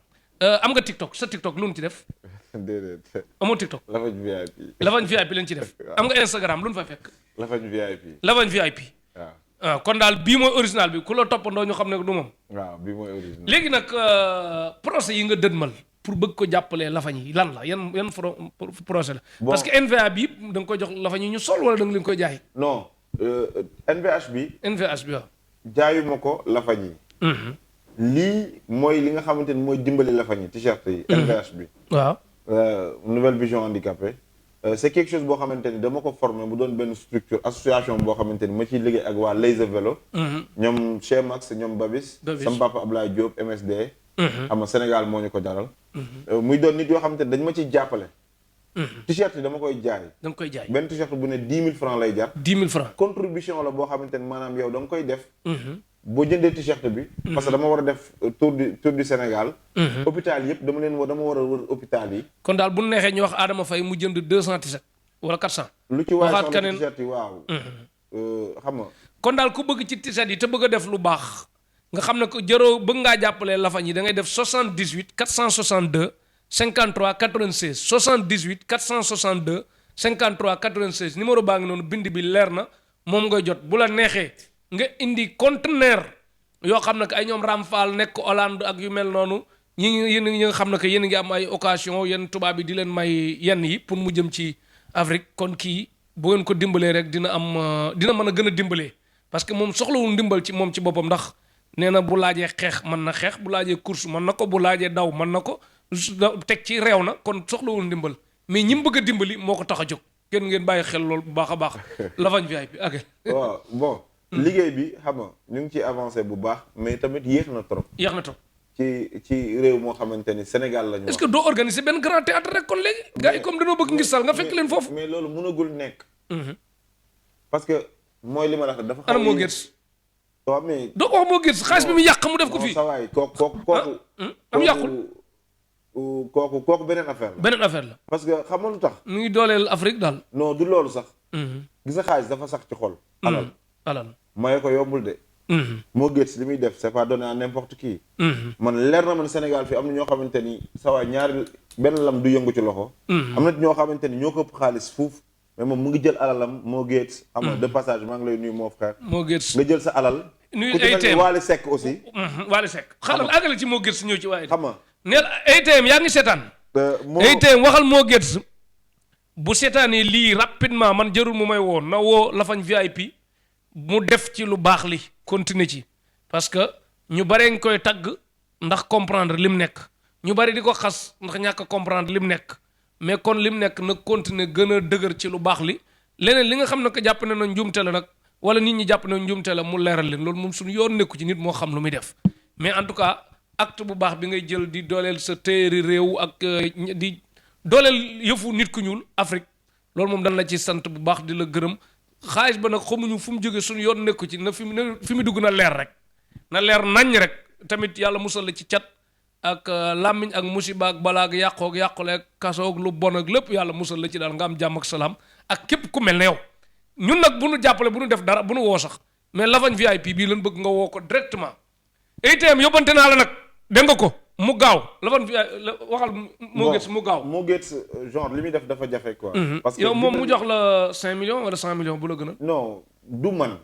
am nga TikTok sa TikTok lu ñu ci def. déedéet. amoo TikTok. Lafagne VIP. Lafagne VIP lañ ci def. am nga Instagram lu ñu fay fekk. Lafagne VIP. Lafagne VIP. waaw. kon daal bii mooy original bi ku la toppandoo ñu xam ne du moom. waaw bii mooy original. léegi nag procès yi nga dëdmal pour bëgg ko jàppalee Lafagne yi lan la yan procès la. parce que NVA bi da nga koy jox Lafagne yi ñu sol wala da nga leen koy jaay. non NVH bi. NVH bi waaw. jaayuma ko Lafagne yi. lii mooy li nga xamante ni mooy dimbali Lafagne yi t-shirt yi. NVH bi. waaw. Nouvelle Vision Handicapée. c'est quelque chose boo xamante ni dama ko formé mu doon benn structure association boo xamante ni ma ciy liggéey ak waa Laser Vélo. ñoom Cheikh Max ñoom Babis. sama papa Ablaye Diop MSD. xam nga Sénégal moo ñu ko jaral. muy doon nit yoo xamante ni dañ ma ciy jàppale. t-shirt yi dama koy jaay. da nga koy jaay benn t-shirt bu ne 10 000 francs lay jar. 10 000 francs contribution la boo xamante ni maanaam yow da nga koy def. boo jëndee t-shirt bi. parce que dama war a def tour du Sénégal. hôpital yëpp dama war a wër hôpital yi. kon daal bu neexee ñu wax Adama Faye mu jënd 200 t-shirt wala 400. lu ci waay soxla t-shirt yi waaw. xam nga. kon daal ku bëgg ci t-shirt yi te bëgg a def lu baax nga xam ne ko jëroo bëgg ngaa jàppalee Lafagne yi da ngay def 78 462 53 96 78 462 53 96 numéro baa ngi noonu bind bi leer na moom ngay jot bu la neexee. nga indi conteneur yoo xam ne que ay ñoom Ramfal nekk Hollande ak yu mel noonu yéen nga xam ne que yéen ngi am ay occasion yenn tubaab yi di leen may yenn yi pour mu jëm ci Afrique kon kii bu ngeen ko dimbalee rek dina mën a gën a dimbalee parce que moom soxlawul ndimbal ci moom ci boppam ndax nee na bu laajee xeex mën na xeex bu laajee course mën na ko bu laajee daw mën na ko teg ci réew na kon soxlawul ndimbal mais ñi mu bëgg a dimbali moo ko tax a jóg kenn ngeen bàyyi xel loolu bu baax a baax Lafagne VIP ak waaw bon. liggéey bi xam nga ñu ngi ciy avancé bu baax mais tamit yéex na trop. yéex na trop. ci réew moo xamante ni Sénégal la ñu wax. est-ce que doo organiser benn grand théâtre rek kon léegi. gars yi comme dañoo bëgg ngir sal nga fekk leen foofu. mais loolu mënagul nekk. parce que mooy li ma la wax dafa. ana moo gës. waaw mais. doo ko wax moo gës xaalis bi mu yàq mu def ko fii. sa waay kooku. am yàqul. kooku beneen affaire la. beneen affaire la. parce que xam nga lu tax. mu ngi dooleel Afrique daal. non du loolu sax. gis nga xaalis dafa sax ci xol. alal maye ko yombul de. moo gës li muy def c'est pas donné à n'importe qui. man leer na man Sénégal fi am na ñoo xamante ni sa waay ñaari benn lam du yëngu ci loxo. am na ñoo xamante ni ñoo ko ëpp xaalis fuuf. mais moom mu ngi jël alalam moo Gates. xam nga de passage maa ngi lay nuyu mon frère. moo Gates nga jël sa alal. nuyu ATM Waly Seck aussi. Waly Seck xaaral àggale ci moo Gates ñëw ci waaye. xam nga neel ATM yaa ngi seetaan. ATM waxal moo Gates bu seetaanee lii rapidement man jarul mu may woo na woo Lafagne VIP mu def ci lu baax li continuer ci parce que ñu bare nga koy tagg ndax comprendre lim nekk ñu bari di ko xas ndax ñàkk comprendre lim nekk. mais kon lim nekk nag continuer gën a dëgër ci lu baax li leneen li nga xam ne que jàpp ne na njuumte la nag wala nit ñi jàpp ne njuumte la mu leeral leen loolu moom suñu yoon nekku ci nit moo xam lu muy def mais en tout cas acte bu baax bi ngay jël di dooleel sa téeri réew ak di dooleel yëfu nit ku ñuul Afrique loolu moom dañ la ci sant bu baax di la gërëm xaalis ba nag xamuñu fu mu jógee suñu yoon nekku ci na fi mu dugg na leer rek na leer naññ rek tamit yàlla musal la ci cat ak làmmiñ ak musiba ak balaa ak yàqoog yàqule ak kasoog lu bon ak lépp yàlla musal la ci daal nga am jàmm ak salaam ak képp ku mel ne yow ñun nag bu nu jàppale bu nu def dara bu nu woo sax mais Lafagne VIP bii lañ bëgg nga woo ko directement ATM yóbbante naa la nag dégg nga ko mu gaaw Lafagne VIP waxal moo gét mu gaaw moo gét genre li muy def dafa jafe quoi parce que yow moom mu jox la 5 millions wala 100 millions bu la gën a non du man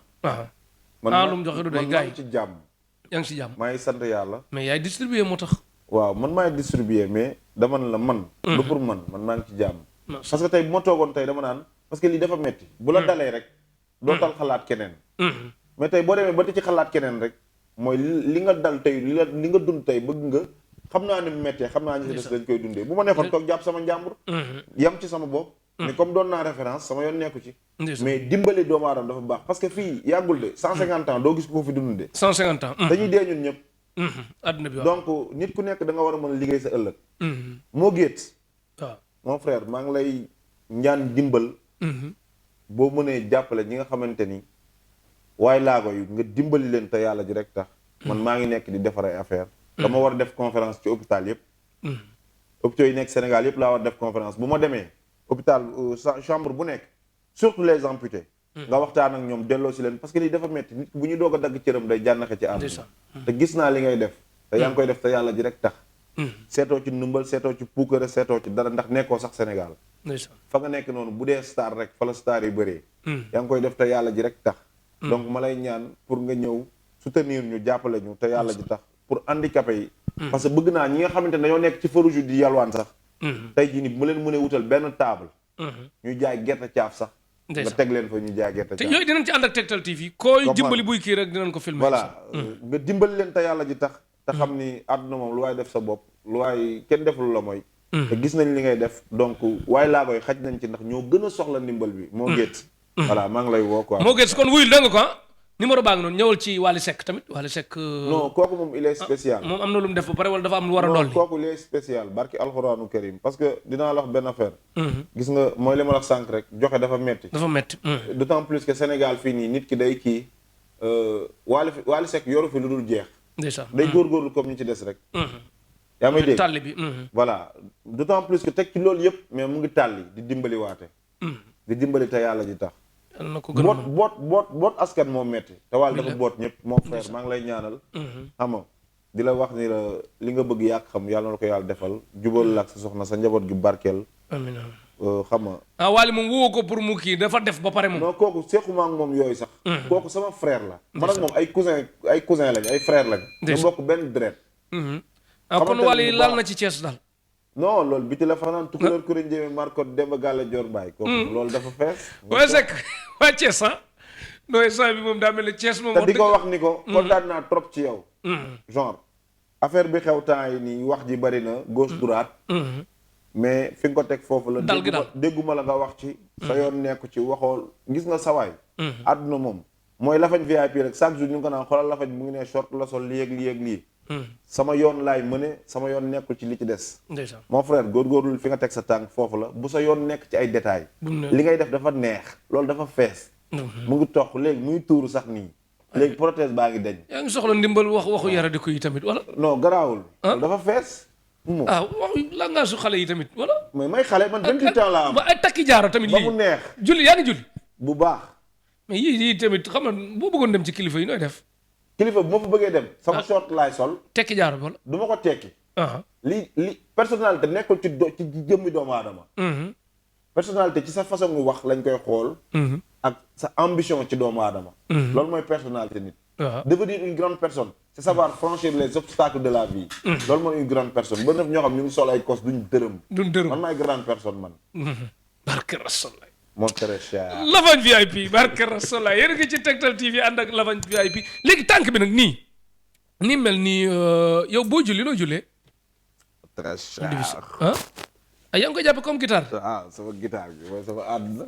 man lu mu joxe du doy gars yi ci jàmm yaa ngi si jàmm maa ngi sant yàlla mais yaay distribuer moo tax waaw man maay distribuer mais dama la man lu pour man maa ngi ci jàmm parce que tey bu ma toogoon tey dama naan parce que lii dafa metti bu la dalee rek doo tal xalaat keneen mais tey boo demee ba ti ci xalaat keneen rek mooy li nga dal tey li nga dund tey bëgg nga xam naa ni mu méttee xam naa ñu des dañ koy dundee bu ma neexoon toog jàpp sama njàmbur yam ci sama bopp mais comme doon naa référence sama yoon nekku ci mais dimbali doomu aadama dafa baax parce que fii yàggul de 150 ans doo gis ko fi dund de 150 ans dañuy dee ñun ñëpp adduna bi donc nit ku nekk da nga war a mën a liggéey sa ëllëg moo géet waaw mon frère maa ngi lay ñaan dimbal boo mënee jàppale ñi nga xamante ni waaye laago yu nga dimbali leen te yàlla ji rek tax. man maa ngi nekk di defar ay affaire dama war a def conférence ci hôpital yëpp. hôpitaux yi nekk Sénégal yëpp laa war def conférence bu ma demee hôpital chambre bu nekk surtout les amputés. nga waxtaan ak ñoom delloo si leen parce que lii dafa metti nit bu ñu doog a dagg cëram day jànnaxe ci àdduna. te gis naa li ngay def. te yaa ngi koy def te yàlla ji rek tax. seetoo ci numbal seetoo ci puukare seetoo ci dara ndax nekkoo sax Sénégal. fa nga nekk noonu bu dee star rek fa la star yi bëree. yaa ngi koy def te yàlla ji rek tax. donc ma lay ñaan pour nga ñëw soutenir ñu jàppale ñu te yàlla ji tax pour handicapé yi. parce que bëgg naa ñi nga xamante ne dañoo nekk ci feu rouge di yalwaan sax. tey jii nii bu ma leen mënee wutal benn table. ñuy jaay gerte caaf sax. nga teg leen fa ñuy jaay gerte caaf. te yooyu dinañ ci ànd ak Tektal TV. koy dimbali buy kii rek dinañ ko filmer. voilà nga dimbali leen te yàlla ji tax. te xam ni àdduna moom lu waay def sa bopp lu waay kenn deful la mooy. te gis nañ li ngay def donc waaye laa koy xaj nañ ci ndax ñoo gën a soxla ndimbal bi. moo géet. voilà maa ngi lay woo quoi. moo géet kon wuyul dégg nga ko numéro baa ngi noonu ñëwal ci Wally Seck tamit Wally Seck. non kooku moom il est spécial. moom am na lu mu def ba pare wala dafa am lu war a dolli. non kooku il est spécial barki alxuraanu karim parce que dinaa la wax benn affaire. gis nga mooy li ma la wax sànq rek joxe dafa metti. dafa metti. d'autant plus que Sénégal fii nii nit ki day kii Wally Seck yoru fi lu dul jeex. ndeysaan day góorgóorlu comme ñu ci des rek. yaa may dégg tàlli bi. voilà d'autant plus que teg ci loolu yëpp mais mu ngi tàlli di dimbali waate. di dimbali te yàlla ji tax. boot askan moo metti te wàll dafa boot ñëpp mon frère maa ngi lay ñaanal. xam nga di la wax ni la li nga bëgg yàq xam yàlla na ko yàlla defal jubal la ak sa soxna sa njaboot gi barkeel. amiin xam nga. Wally moom woo ko pour mu kii dafa def ba pare moom. non kooku seexuma ak moom yooyu sax. kooku sama frère la. man ak moom ay cousin lañ ay frère lañ. ñu bokk benn deret. kon Wally laal na ci Thiès daal. non loolu biti la fanaan tukulóor kuréel njéeme Marco Demba Galla Dior Baye. kooku loolu dafa fees. waa Seck waa Thiès nooy saa bi moom daa mel ne Thiès moom. te di ko wax ni ko. kontaan naa trop ci yow. genre affaire bi xew temps yi nii wax ji bari na gauche droite. mais fi nga ko teg foofu la. dal gi daal dégguma la nga wax ci. sa yoon nekku ci waxoo gis nga sawaay. àdduna moom mooy lafañ VIP rek chaque jour ñu ngi ko naan xoolal lafañ mu ngi ne short la sol lii ak lii ak lii. sama yoon laay mëne sama yoon nekkul ci li ci des. mon frère góorgóorlu fi nga teg sa tànk foofu la bu sa yoon nekk ci ay détails. li ngay def dafa neex loolu dafa fees. mu ngi tox léegi muy tuuru sax nii. léegi prothèse baa ngi deñ. yaa ngi soxla ndimbal waxu yaradi ko yi tamit wala. non garaawul. dafa fees. waxu langaasu xale yi tamit wala. mais may xale man 28 ans laa am. ay takki jaaro tamit lii ba mu neex. julli yaa ngi julli. bu baax. mais yii tamit xam nga boo bëggoon dem ci kilifa yi nooy def. kilifa bu ma fa bëggee dem. sama short laay sol. tekki jaaro bi wala. du ma ko tekki. li personnalité nekkul ci jëmmi doomu aadama. personnalité ci sa façon ngu wax lañ koy xool. ak sa ambition ci doomu aadama. loolu mooy personnalité nit. devenir une grande personne. c'est savoir franchir les obstacles de la vie. loolu mooy une grande personne ba def ñoo xam ñu ngi sol ay kos duñ dërëm. man maay grande personne man. barke Rasoulaay. mon très cher. Lavañ VIP barke Rasoulaay yéen a ngi ci Tektal TV ànd ak Lavañ VIP léegi tànk bi nag nii mel nii yow boo julli noo jullee. très cher. yaa ngi koy jàppe comme guitare. sama guitare bi mooy sama àdduna.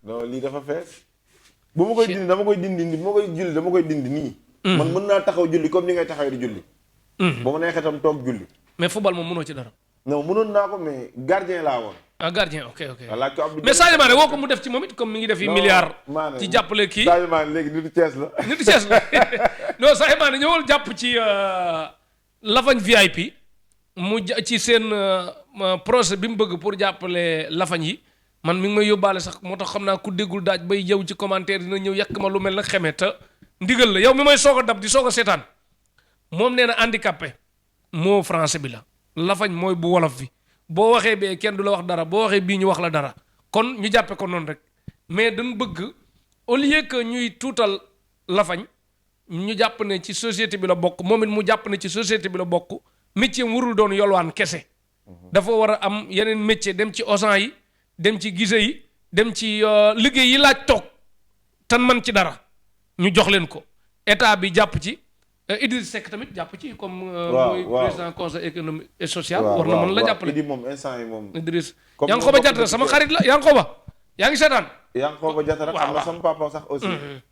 non lii dafa fees. bu ma koy dindi dama koy dindi bu ma koy julli dama koy dindi nii. man mën naa taxaw julli comme ni ngay taxawee di julli. ba ma neexee tam toog julli. mais football moom mënoo ci dara. non mënoon naa ko mais gardien laa woon. gardien ok. voilà mais Sadio Mané woo ko mu def ci moom it comme mi ngi def yi milliard. ci jàppale kii Sadio Mané léegi nitu Thiès la. nitu Thiès la non Sadio Mané ñëwal jàpp ci Lavañ VIP mu ci seen projet bi mu bëgg pour jàppale Lavañ yi man mi ngi may yóbbaale sax moo tax xam naa ku déggul daaj bay yow ci commentaire dina ñëw yàq ma lu mel na xeme te ndigal la yow mi may soog a dab di soog a seetaan moom nee na handicapé moo français bi la Lavañ mooy bu wolof bi boo waxee bee kenn du la wax dara boo waxee bii ñu wax la dara kon ñu jàppe ko noonu rek mais dañ bëgg au lieu que ñuy tuutal Lavañ ñu jàpp ne ci société bi la bokk moom it mu jàpp ne ci société bi la bokk métier warul doon yolwaan kese dafa war a am yeneen métier dem ci Auchan yi dem ci gise yi dem ci liggéey yi laaj toog tan man ci dara ñu jox leen ko état bi jàpp ci Idriss Seck tamit jàpp ci comme mooy président conseil économique et social war na mën la jàppale Idi moom instant yi moom Idriss Yankhoba Diattara sama xarit la Yankhoba yaa ngi seetaan Yankhoba Diattara xam na sama papa sax aussi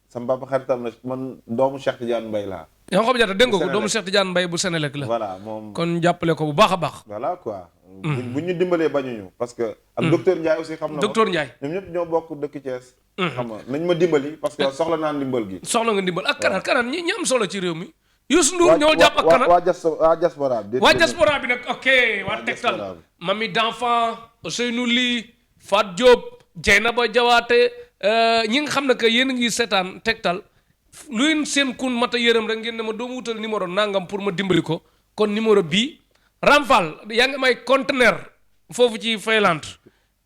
sama papa xaritam la man doomu Cheikh Tidiane Mbaye laa Yankhoba Diattara dégg nga ko doomu Cheikh Tidiane Mbaye bu Sénélec la. voilà moom kon jàppale ko bu baax a baax. voilà quoi. bu ñu dimbalee bañuñu parce que. ak docteur Ndiaye aussi xam na. docteur Ndiaye ñoom ñëpp ñoo bokk dëkk Thiès. xam nga nañ ma dimbali parce que soxla naa ndimbal gi. soxla nga ndimbal ak kanaan ñi am solo ci réew mi. Youssou Ndour ñoo jàpp ak kanaan waa diaspora bi. waa diaspora bi nag ok waa Tektal. Mami d'enfant Ousseynou Ly Fat Diop Dieynaba Diawaté ñi nga xam ne que yéen a ngi seetaan Tektal luy seen kun mata yërëm rek ngeen ne ma doomu wutal numéro nangam pour ma dimbali ko kon numéro bii Ramfal yaa ngi may conteneur foofu ci Fayland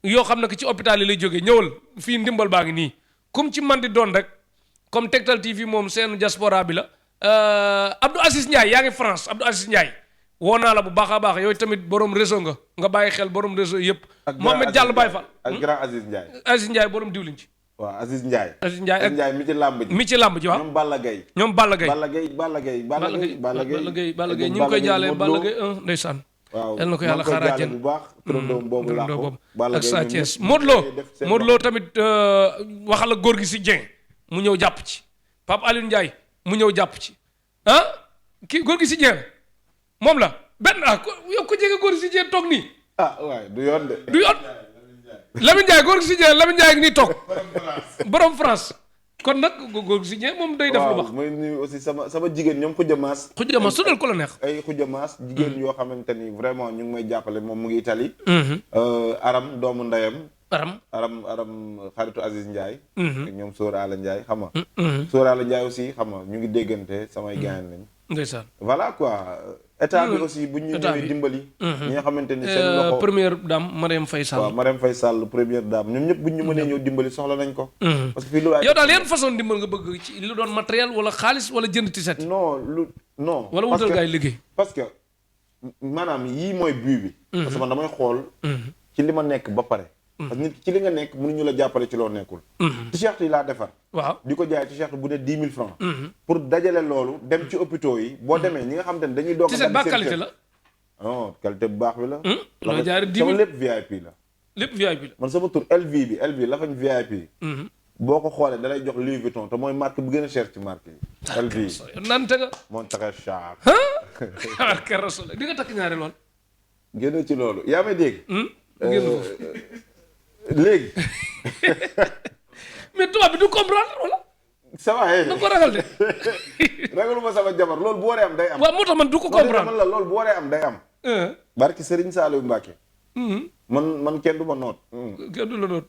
yoo xam ne que ci hôpital yi lay jógee ñëwal fii ndimbal baa ngi nii comme ci man di doon rek comme Tektal TV moom seen diaspora bi la Abdou Aziz Ndiaye yaa ngi France Abdou Aziz Ndiaye woo naa la bu baax a baax yow tamit borom réseau nga bàyyi xel borom réseau yëpp. Mohamed Diallo Baye Fall ak grand Aziz Ndiaye. Aziz Ndiaye borom diwlin ci. waaw Aziz Ndiaye. Aziz Ndiaye Aziz Ndiaye mi ci làmb ji. mi ci làmb ji waaw ñoom Balla Gaye. ñoom Balla Gaye. Balla Gaye ñu ngi koy jaalee Balla Gaye ndeysaan. waaw yal na ko yàlla xaaraa jën bu baax. turandoom boobu laa ko ak Sa Thiès Modou Lo tamit waxal ak góor gi si Dieng mu ñëw jàpp ci Pape Alioune Ndiaye mu ñëw jàpp ci kii góor gi si Dieng moom la benn yow ko jege góor gi si Dieng toog nii. waaye du yoon de. du yoon Lamine Ndiaye góor gi si Dieng Lamine Ndiaye nii toog borom France kon nag góor gi si Dieng moom day def lu baax. waaw mooy nuyu aussi sama jigéen ñoom Khoudia Mass. Khoudia Mass tuddal ko la neex. ay Khoudia Mass jigéen yoo xamante ni vraiment ñu ngi may jàppale moom mu ngi Italie. Aram doomu ndeyam. Aram xaritu Aziz Ndiaye. ak ñoom Sóoraale Ndiaye xam nga. Sóoraale Ndiaye aussi xam nga ñu ngi déggante samay gaañ lañ. ndeysaan voilà quoi état bi aussi bu ñu ñëwee dimbali. ñi nga xamante ni seen loxo première dame Marième Faye Sall. waaw Marième Faye Sall première dame ñoom ñëpp bu ñu mënee ñëw dimbali soxla nañ ko. parce que fii lu waay yow daal yan façon dimbal nga bëgg ci lu doon matériel wala xaalis wala jënd tiset. non. wala wutal gaay liggéey. parce que maanaam yii mooy but bi. parce que man damay xool. ci li ma nekk ba pare. parce que nit ci li nga nekk mënuñu la jàppale ci loo nekkul. t-shirt yi laa defar. waaw di ko jaay t-shirt bu ne 10 000 francs. pour dajale loolu dem ci hôpitaux yi. boo demee ñi nga xam te ne dañuy doog a. t-shirt ba qualité la. non qualité bu baax bi la. loo jaaree 10 000 sama lépp VIP la. lépp VIP la. man sama tur LV bi la fañ VIP. boo ko xoolee da lay jox Louis Vuitton te mooy marque bu gën a cher ci marque yi. LV nante nga. moo tax cher. ah di nga takk ñaari lool. génn ci loolu yaa may dégg. génn léegi. mais tubaab bi du comprendre wala. ça va da ko ragal de. ragaluma sama jabar loolu bu waree am day am. waaw moo tax man du ko comprendre man la loolu bu waree am day am. barki Serigne Saliou Mbacké. man kenn du ma noot. kenn du la noot.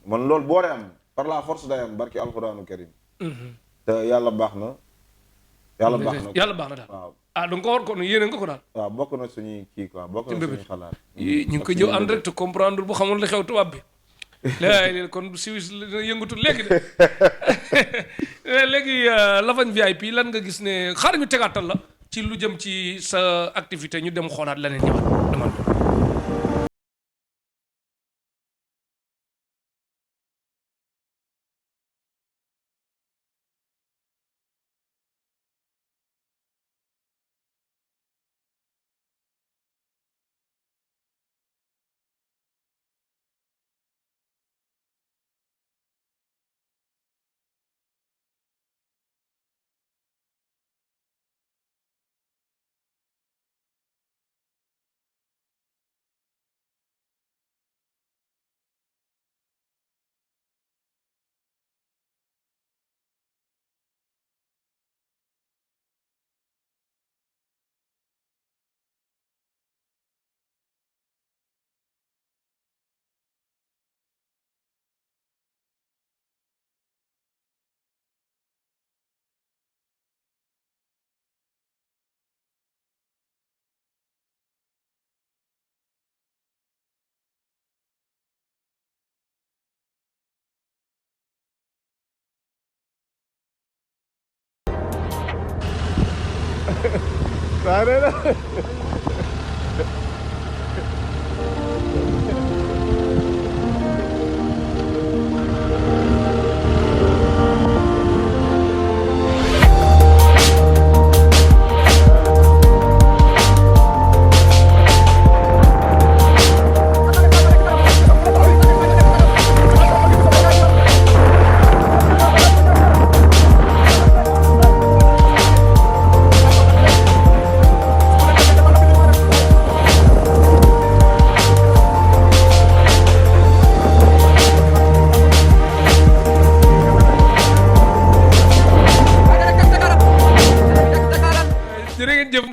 man loolu bu waree am par la force day am barki alxuraanu karim. te yàlla baax na. yàlla baax na daal waaw. da nga ko war ko yéene nga ko daal. waaw bokk na suñuy kii quoi bokk na suñuy xalaat. ñu ngi koy jëw en direct comprendre bu xamul li xew tubaab bi. léegi kon Suisse yëngatu léegi de léegi Lafagne VIP lan nga gis ne xaar ñu tegaatal la ci lu jëm ci sa activité ñu dem xoolaat leneen ñëwaat demal.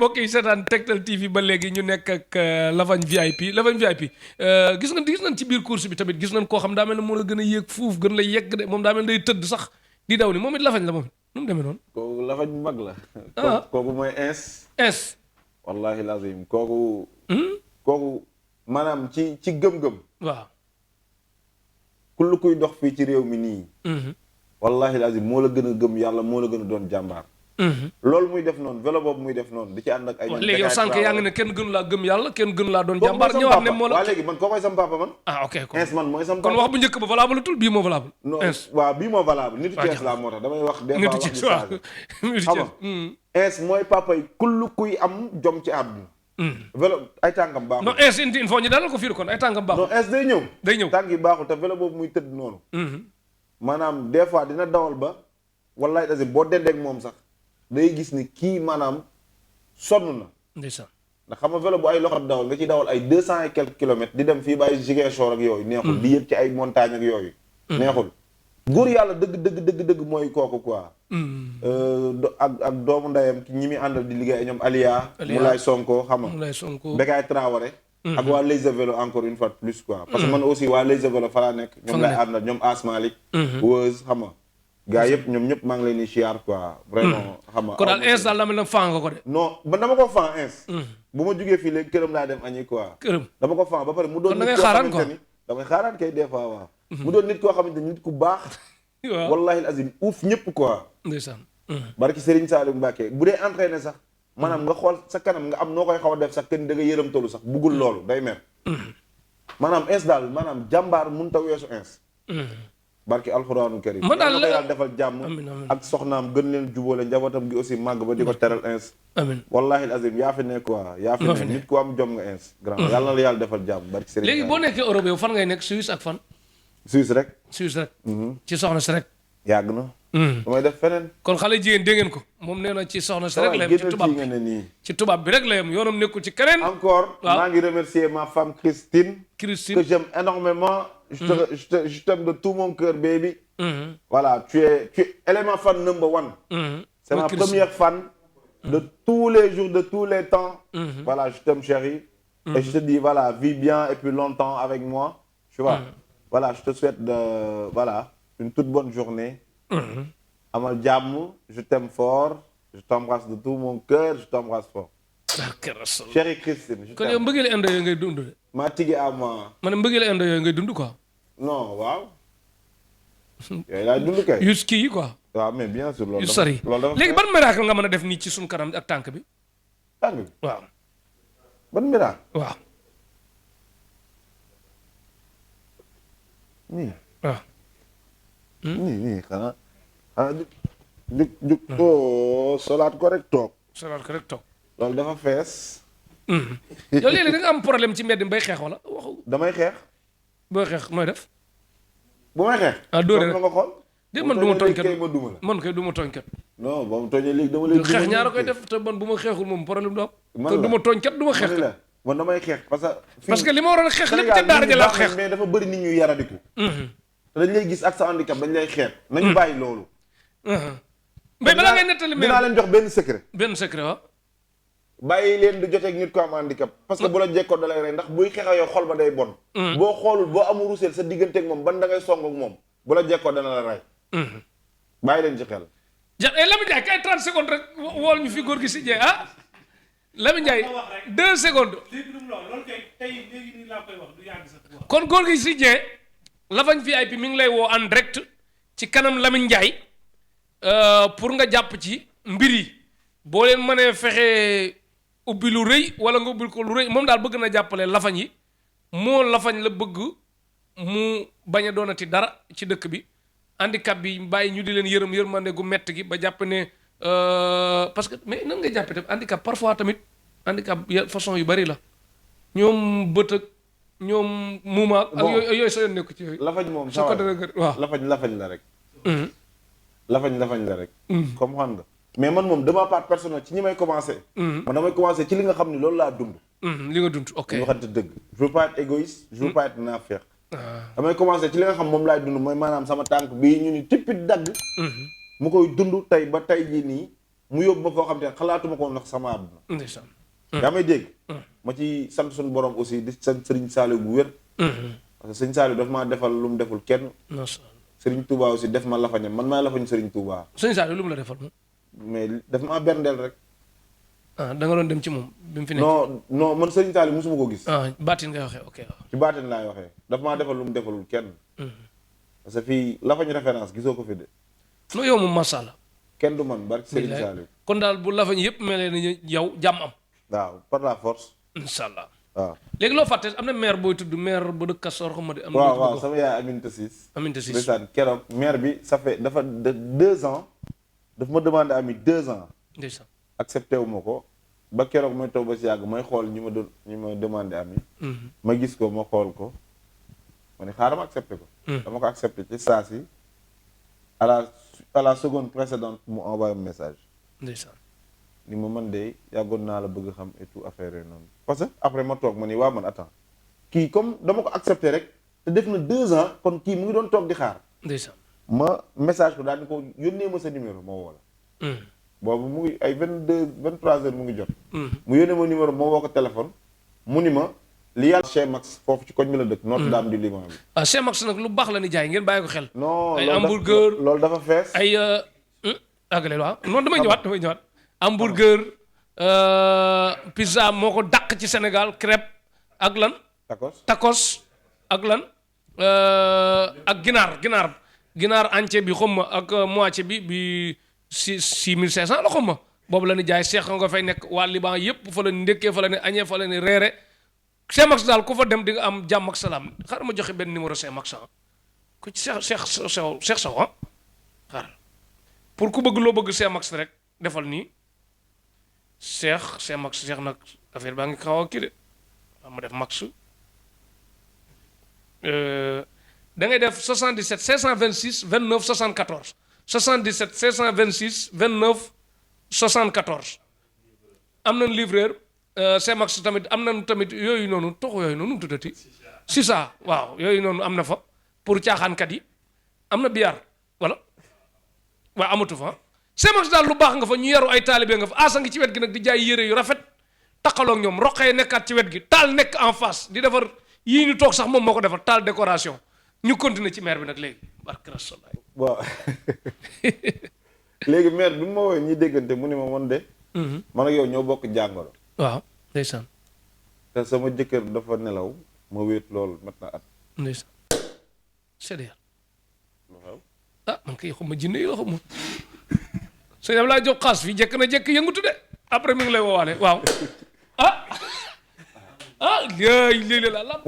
mbokk yi seetaan Tektal TV ba léegi ñu nekk ak Lavagne VIP gis nañ ci biir course bi tamit gis nañ koo xam daa mel ne moo la gën a yéeg fuuf gën la yegg de moom daa mel ne day tëdd sax di daw ni moom it Lavagne la moom nu mu demee noonu. kooku Lavagne bu mag la. kooku mooy ins. wallahi lazim kooku. kooku maanaam ci gëm-gëm. waaw. kullu kuy dox fii ci réew mi nii. wallahi lazim moo la gën a gëm yàlla moo la gën a doon jàmbaar. loolu muy def noonu vélo boobu muy def noonu di ci ànd ak ay. léegi yow sànq yaa ngi ne kenn gënu laa gëm yàlla kenn gënu laa doon jàmbaar ñëwaat ne moo la. waaw léegi man koo koy sam papa man. ok ins man mooy sam papa kon wax bu njëkk ba valable tul bii moo valable. non waaw bii moo valable nitu Thiès laa moo tax damay wax des fois wax nitu Thiès xam nga ins mooy papa yi kullu kuy am jom ci àdduna. vélo ay tànkam baaxul. non ins il faut ñu dalal ko fii kon ay tànkam baaxul. non ins day ñëw. ñëw tànk yi baaxul te vélo boobu muy tëdd noonu. maanaam des fois dina dawal ba wallahi dasi boo dendeeg moom sax day gis ni kii maanaam sonn na. ndeysaan. ndax xam nga vélo bu ay loxo dawal nga ciy dawal ay 200 et quelques kilomètres di dem fii ba ay Ziguinchor ak yooyu. neexul di yëg ci ay montagnes ak yooyu. neexul góor yàlla dëgg mooy kooku quoi. ak doomu ndeyam ñi muy àndal di liggéey ñoom Aliya. Moulay Sonko xam nga. Moulay Sonko Bekay Traoré. ak waa Legs Vélo encore une fois de plus quoi. parce que man aussi waa Legs Vélo fa laa nekk. ñoom lay àndal ñoom Asmalik. Weuz xam nga. gaa yëpp ñoom ñëpp maa ngi leen di siyaar quoi. vraiment xam nga. kon daal ins daal dama la fan nga ko de. non man dama ko fan ins. bu ma jugee fii léegi këram laa dem añi quoi. këram dama ko fan ba pare mu doon. kon da ngay xaaraan quoi damay xaaraan kay des fois waaw. mu doon nit koo xamante ni nit ku baax. waaw wallahi azim uuf ñëpp quoi. ndeysaan. barki Serigne Saliou Mbacké bu dee entraîné sax. maanaam nga xool sa kanam nga am noo koy xaw a def sax kenn da nga yërëm tollu sax buggul loolu day mer. maanaam ins daal maanaam jàmbaar mënut a weesu ins. barki alxuraanu karim man daal la yàlla defal jàmm. ak soxnaam gën leen jubóole njabootam gi aussi màgg ba di ko teral ins. amiin wallahi azim yaa fi ne quoi. yaa fi ne nit ku am jom nga ins. grand yàlla na la yàlla defal jàmm barki Serigne. léegi boo nekkee Europe yow fan ngay nekk Suisse ak fan. Suisse rek. ci soxna si rek. yàgg na. damay def feneen. kon xale jigéen dégg ngeen ko moom nee na ci soxna si rek la yem ci tubaab bi ci tubaab bi rek la yem yoonam nekkul ci keneen. encore maa ngi remercier ma femme Christine. que j'aime énormément. je t'aime de tout mon cœur baby. voilà tu es elle est ma fan number one. c'est ma première fan. de tous les jours de tous les temps. voilà je t'aime chérie. et je te dis voilà vis bien et puis longtemps avec moi. tu vois voilà je te souhaite voilà une toute bonne journée. amal jàmm je t'aime fort je t'embrasse de tout mon cœur je t'embrasse fort. chérie Christine. kon yow mbëggeel indo yooyu ngay dund de. maa tigi à moi. ma ne mbëggeel indo yooyu ngay dund quoi. non waaw. yooyu laay dund kay. yu kii yi quoi. waaw mais bien sûr loolu. yu sori léegi ban miracle nga mën a def nii ci suñu kanam ak tànk bi. tànk bi waaw. ban miracle. waaw. nii. waaw. nii xanaa. jug solaat ko rek toog. solaat ko rek toog. loolu dafa fees. yow léeg-léeg da nga am problème ci mbedd mi bay xeex wala waxu. damay xeex. booy xeex mooy def. bu may xeex. dóore rek nga xool. déet man du ma tooñ kat ma duma la. man kay du ma tooñ kat. non ba mu tooñee léegi dama leen. xeex ñaara koy def te man bu ma xeexul moom problème du am. man te du ma tooñ kat du ma xeex la man damay xeex parce que li ma waroon a xeex lépp ca daara ja laa xeex. mais dafa bëri nit ñuy yaradiku. te dañ lay gis ak sa handicap dañ lay xeex. nañu bàyyi loolu. mais balaa ngay nettali dinaa leen jox benn secret. benn secret waaw. bàyyi leen di joteeg nit ko am handicap. parce que bu la jekkoo da lay rey ndax buy xeex yow xol ba day bon. boo xoolul boo amul ruseel sa digganteeg moom ban da ngay song ak moom bu la jekkoo dana la rey. bàyyi leen ci xel. Lamine Ndiaye kay 30 secondes rek wool ñu fi góor gi si Ndiaye ah. Lamine Ndiaye 2 secondes. kon góor gi si Ndiaye Lavagne VIP mi ngi lay woo en direct ci kanam Lamine Ndiaye pour nga jàpp ci mbir yi boo leen mënee fexe ubbi lu rëy wala nga ubbil ko lu rëy moom daal bëgg na jàppale Lavagne yi moo Lavagne la bëgg mu bañ a doonati dara ci dëkk bi. handicap bi bàyyi ñu di leen yërmande gu mett gi ba jàpp ne parce que mais nan nga jàppe tamit handicap parfois tamit handicap façon yu bari la ñoom bët ak ñoom muuma ak yooyu sa yoon nekku ci yooyu. Lavagne moom sa ko dara waaw Lavagne la rek. Lavagne la rek. comme xam nga mais man moom de ma part personnelle ci ñi may commencé. man damay commencé ci li nga xam ni loolu laa dund. li nga dund ok. ñu waxante dëgg. je veux pas être égoïste. je veux pas être naafeq. damay commencé ci li nga xam moom laay dund mooy maanaam sama tànk bii ñu ni tippi dagg. mu koy dund tey ba tey jii nii mu yóbbu ma foo xam te ne xalaatuma ko ndax sama àdduna. ndeysaan. yaa may dégg. ma ci sant suñu borom aussi di sant Serigne Saliou bu wér. parce que Serigne Saliou daf maa defal lu mu deful kenn. Serigne Touba aussi def ma lafañam man maa lafañ Serigne Touba. Serigne Saliou lu mu la defal moom. mais daf maa berndeel rek. da nga doon dem ci moom bi mu fi nekk. non man Serigne Saliou mosuma ko gis. baatin ngay waxee ok. ci baatin laay waxee daf maa defal lu mu defalul kenn. parce que fii lafañ référence gisoo ko fi de. non yow moom macha allah. kenn du man barki Serigne Saliou. kon daal bu lafañ yëpp mel ni yow jàmm am. waaw par la force. incha allah. waaw léegi loo fàtte am na maire booy tudd maire ba dëkk Kastoor xam nga de. am na waaw sama yaay Aminata Ciss. Aminata Ciss ndeysaan keroog maire bi ça fait dafa 2 ans daf ma demandé ami 2 ans. ndeysaan accepté wu ma ko ba keroog may toog ba si yàgg may xool ñi ma demandé ami. ma gis ko ma xool ko ma ne xaaral ma accepté ko. dama ko accepté ci saa si à la seconde précédente mu envoyé un message. ndeysaan ni ma man de yàggoon naa la bëgg xam et tout affaire yooyu noonu. parce que après ma toog ma ni waa man attends kii comme dama ko accepté rek te def na 2 ans kon kii mu ngi doon toog di xaar. ndeysaan ma message ko daal ni ko yónnee ma sa numéro ma woo la. boobu mu ngi ay 23 heures mu ngi jot. mu yónnee ma numéro ma woo ko téléphone mu ni ma li yàlla Cheikh Max foofu ci koñ mi la dëkk. Notre Dame du Liban bi. Cheikh Max nag lu baax la ni jaay ngeen bàyyi ko xel. non ay hamburger loolu dafa fees. ay àggale waaw non damay ñëwaat. hamburger pizza moo ko dàq ci Sénégal crêpe ak lan. tacos ak lan. ak ginaar entier bi xaw ma ak moitié bi 6500 la xaw ma boobu la ni jaay seex nga fay nekk waa Liban yépp fa la ni ndékkee fa la ni añee fa la ni reere Cheikh Max daal ku fa dem di nga am jàmm ak salaam xaaral ma joxe benn numéro Cheikh Max ku ci Cheikh Sow xaaral pour ku bëgg loo bëgg Cheikh Max rek defal nii Cheikh Max nag affaire baa ngi xaw a kii de ma def Max da ngay def 77 526 29 74 77 526 29 74 am nañ livreur Cheikh Max tamit am nañ tamit yooyu noonu toxu yooyu noonu mu tuddati si ça waaw yooyu noonu am na fa pour caaxaankat yi am na biyaar wala waaw amatu fa Cheikh Max daal lu baax nga fa ñu yaru ay taalibe nga fa asa ngi ci wet gi nag di jaay yére yu rafet taqaloog ñoom roqee nekkaat ci wet gi taal nekk en face di defar yii ñu toog sax moom moo ko defar taal décoration ñu continuer ci maire bi nag léegi barke Rasulullah waaw léegi maire bi mu ma woowee ñuy déggante mu ne ma man de man ak yow ñoo bokk jàngoro waaw ndeysaan te sama jëkkër dafa nelaw ma wéet loolu mat na at ndeysaan c'est-à-dire man kay xuma jinne yi la xuma sëñ Abdoulaye Diop xaas fii jekk na jekk yëngutu de après mi ngi lay woowaale waaw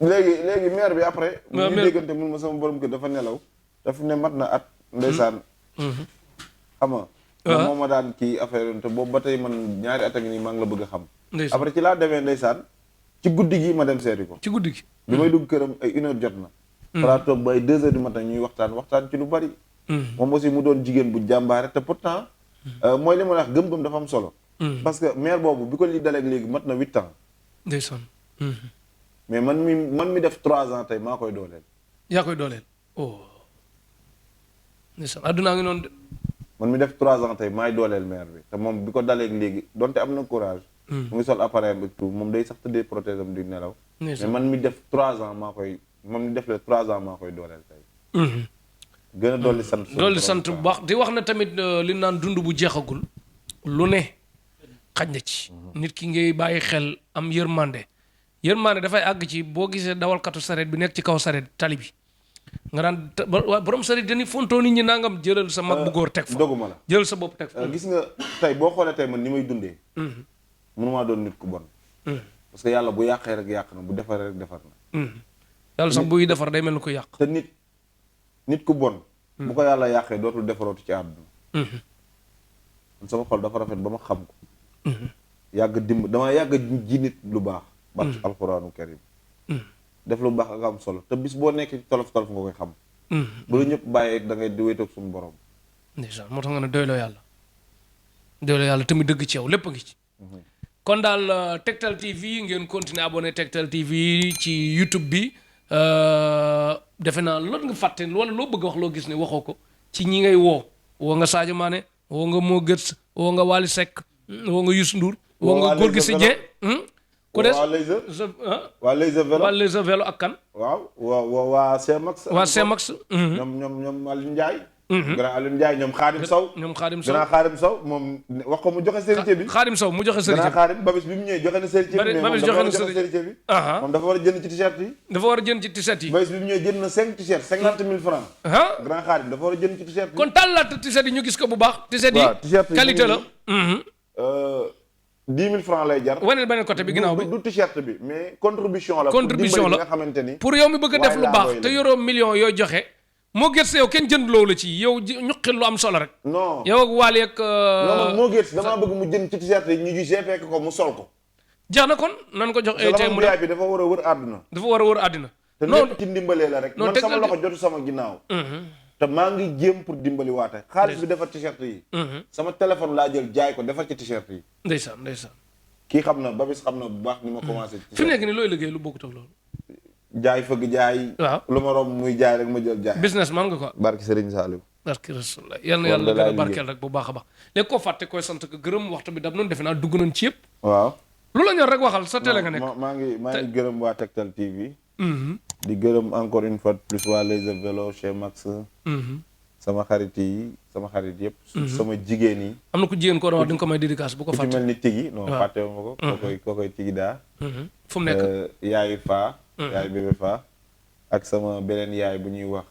léegi maire bi après mu ngi déggante mun ma sama borom kër dafa nelaw daf ne mat na at ndeysaan xam nga moom ma daan kii affaire yoon te boobu ba tey man ñaari at a ngi nii maa ngi la bëgg a xam après ci laa demee ndeysaan ci guddi gi ma dem seeti ko ci guddi gi bi may dugg këram ay 1 heure jot na falaa toog ba ay 2 heures du matin ñuy waxtaan ci lu bari moom aussi mu doon jigéen bu jàmbaare te pourtant mooy li ma wax gëm-gëm dafa am solo parce que maire boobu bi ko li daleeg léegi mat na 8 ans ndeysaan mais man mi def 3 ans tey maa koy dooleel yaa koy dooleel ndeysaan addunaa ngi noonu de man mi def 3 ans tey maay dooleel maire bi te moom bi ko daleeg léegi donte am na courage mu ngi sol appareil bi tout moom day sax tëddee prothèse am di nelaw mais man mi def 3 ans maa koy man mi def le 3 ans maa koy dooleel tey gën a dolli sant bu baax di wax na tamit li naan dund bu jeexagul lu ne xaj na ci nit ki ngay bàyyi xel am yërmande dafay àgg ci boo gisee dawalkatu sareet bi nekk ci kaw sareet tali bi nga daan borom sareet dañuy fontoo nit ñi nangam jëlal sa mag bu góor teg fa doguma la jëlal sa bopp teg fa gis nga tey boo xoolee tey man ni may dundee mënumaa doon nit ku bon parce que yàlla bu yàqee rek yàq na bu defaree rek defar na yàlla sax buy defar day mel ni ko yàq te nit ku bon bu ko yàlla yàqee dootul defarootu ci àdduna man sama xol dafa rafet ba ma xam ko damaa yàgg ji nit lu baax barke alxuraanu karim def lu baax ak am solo te bis boo nekk ci tolof nga koy xam bu la ñëpp bàyyee da ngay wéetoog suñu borom ndeysaan moo tax nga ne doyloo yàlla tamit dëgg ci yow lépp a ngi ci kon daal Tektal TV ngeen continuer abonné Tektal TV ci YouTube bi defe naa loolu nga fàtte wala loo bëgg wax loo gis ne waxoo ko ci ñi ngay woo nga Sadio Mané woo nga Mo Götze woo nga Wally Seck woo nga Youssou Ndour woo nga Gorgui Sy Dieng ku des waa Laser Vélo ak kan waa Cmax ñoom Aliou Ndiaye grand Aliou Ndiaye ñoom Khadim Sow grand Khadim Sow moom wax ko mu joxe sérité bi Khadim Sow mu joxe sérité bi grand Khadim Babis bi mu ñëwee joxe na sérité bi Babis joxe na sérité bi moom dafa war a jënd ci t-shirt yi Babis bi mu ñëwee jënd na 5 t-shirt 50 000 francs grand Khadim dafa war a jënd ci t-shirt yi kon tàllaat t-shirt yi ñu gis ko bu baax t-shirt yi qualité la 10 000 francs lay jar. waneel beneen côté bi ginnaaw bi du t-shirt bi mais contribution la. contribution la nga xamante ni. pour yow mi bëgg a def lu baax te yoroo million yoo joxe. moo gét yow kenn jënd loolu la ci yow ñuqil lu am solo rek. non yow ak Wally ak. non moo gét damaa bëgg mu jënd ci t-shirt yi ñu gisee fekk ko mu sol ko. jeex na kon nan ko jox. tey mu bi dafa war a wër àdduna. dafa war a wër àddina. te lépp ci ndimbalee la rek. man sama loxo jotu sama ginnaaw. te maa ngi jéem pour dimbali waate xaalis bi defar t-shirt yi. sama téléphone laa jël jaay ko defar ci t-shirt yi. ndeysaan kii xam na Babis xam na bu baax ni ma commencé. fi mu nekk nii looy liggéey lu bokkut ak loolu. jaay fëgg jaay. waaw lu ma romb muy jaay rek ma jël jaay. business man nga ko. barki Serigne Saliou. barki Rasulullah yal na yàlla gën a barkeel rek bu baax a baax. léegi koo fàtte koy sant ko gërëm waxtu bi dab noonu defe naa dugg nañ ci yëpp. waaw. lu la ñor rek waxal sa télé nga nekk. maa ngi gërëm waa Tektal TV. di gërëm encore une fois plus waa Laser Vélo chez Max. sama xarit yëpp. sama jigéen yi. am na ku jigéen koo doon wax di nga ko may dédicace bu ko fàtte. ku ci mel ni Tigi non fàttewu ma ko. kookoy Tigi daa. fu mu nekk yaayu Faa. yaayu bébé Faa. ak sama beneen yaay bu ñuy wax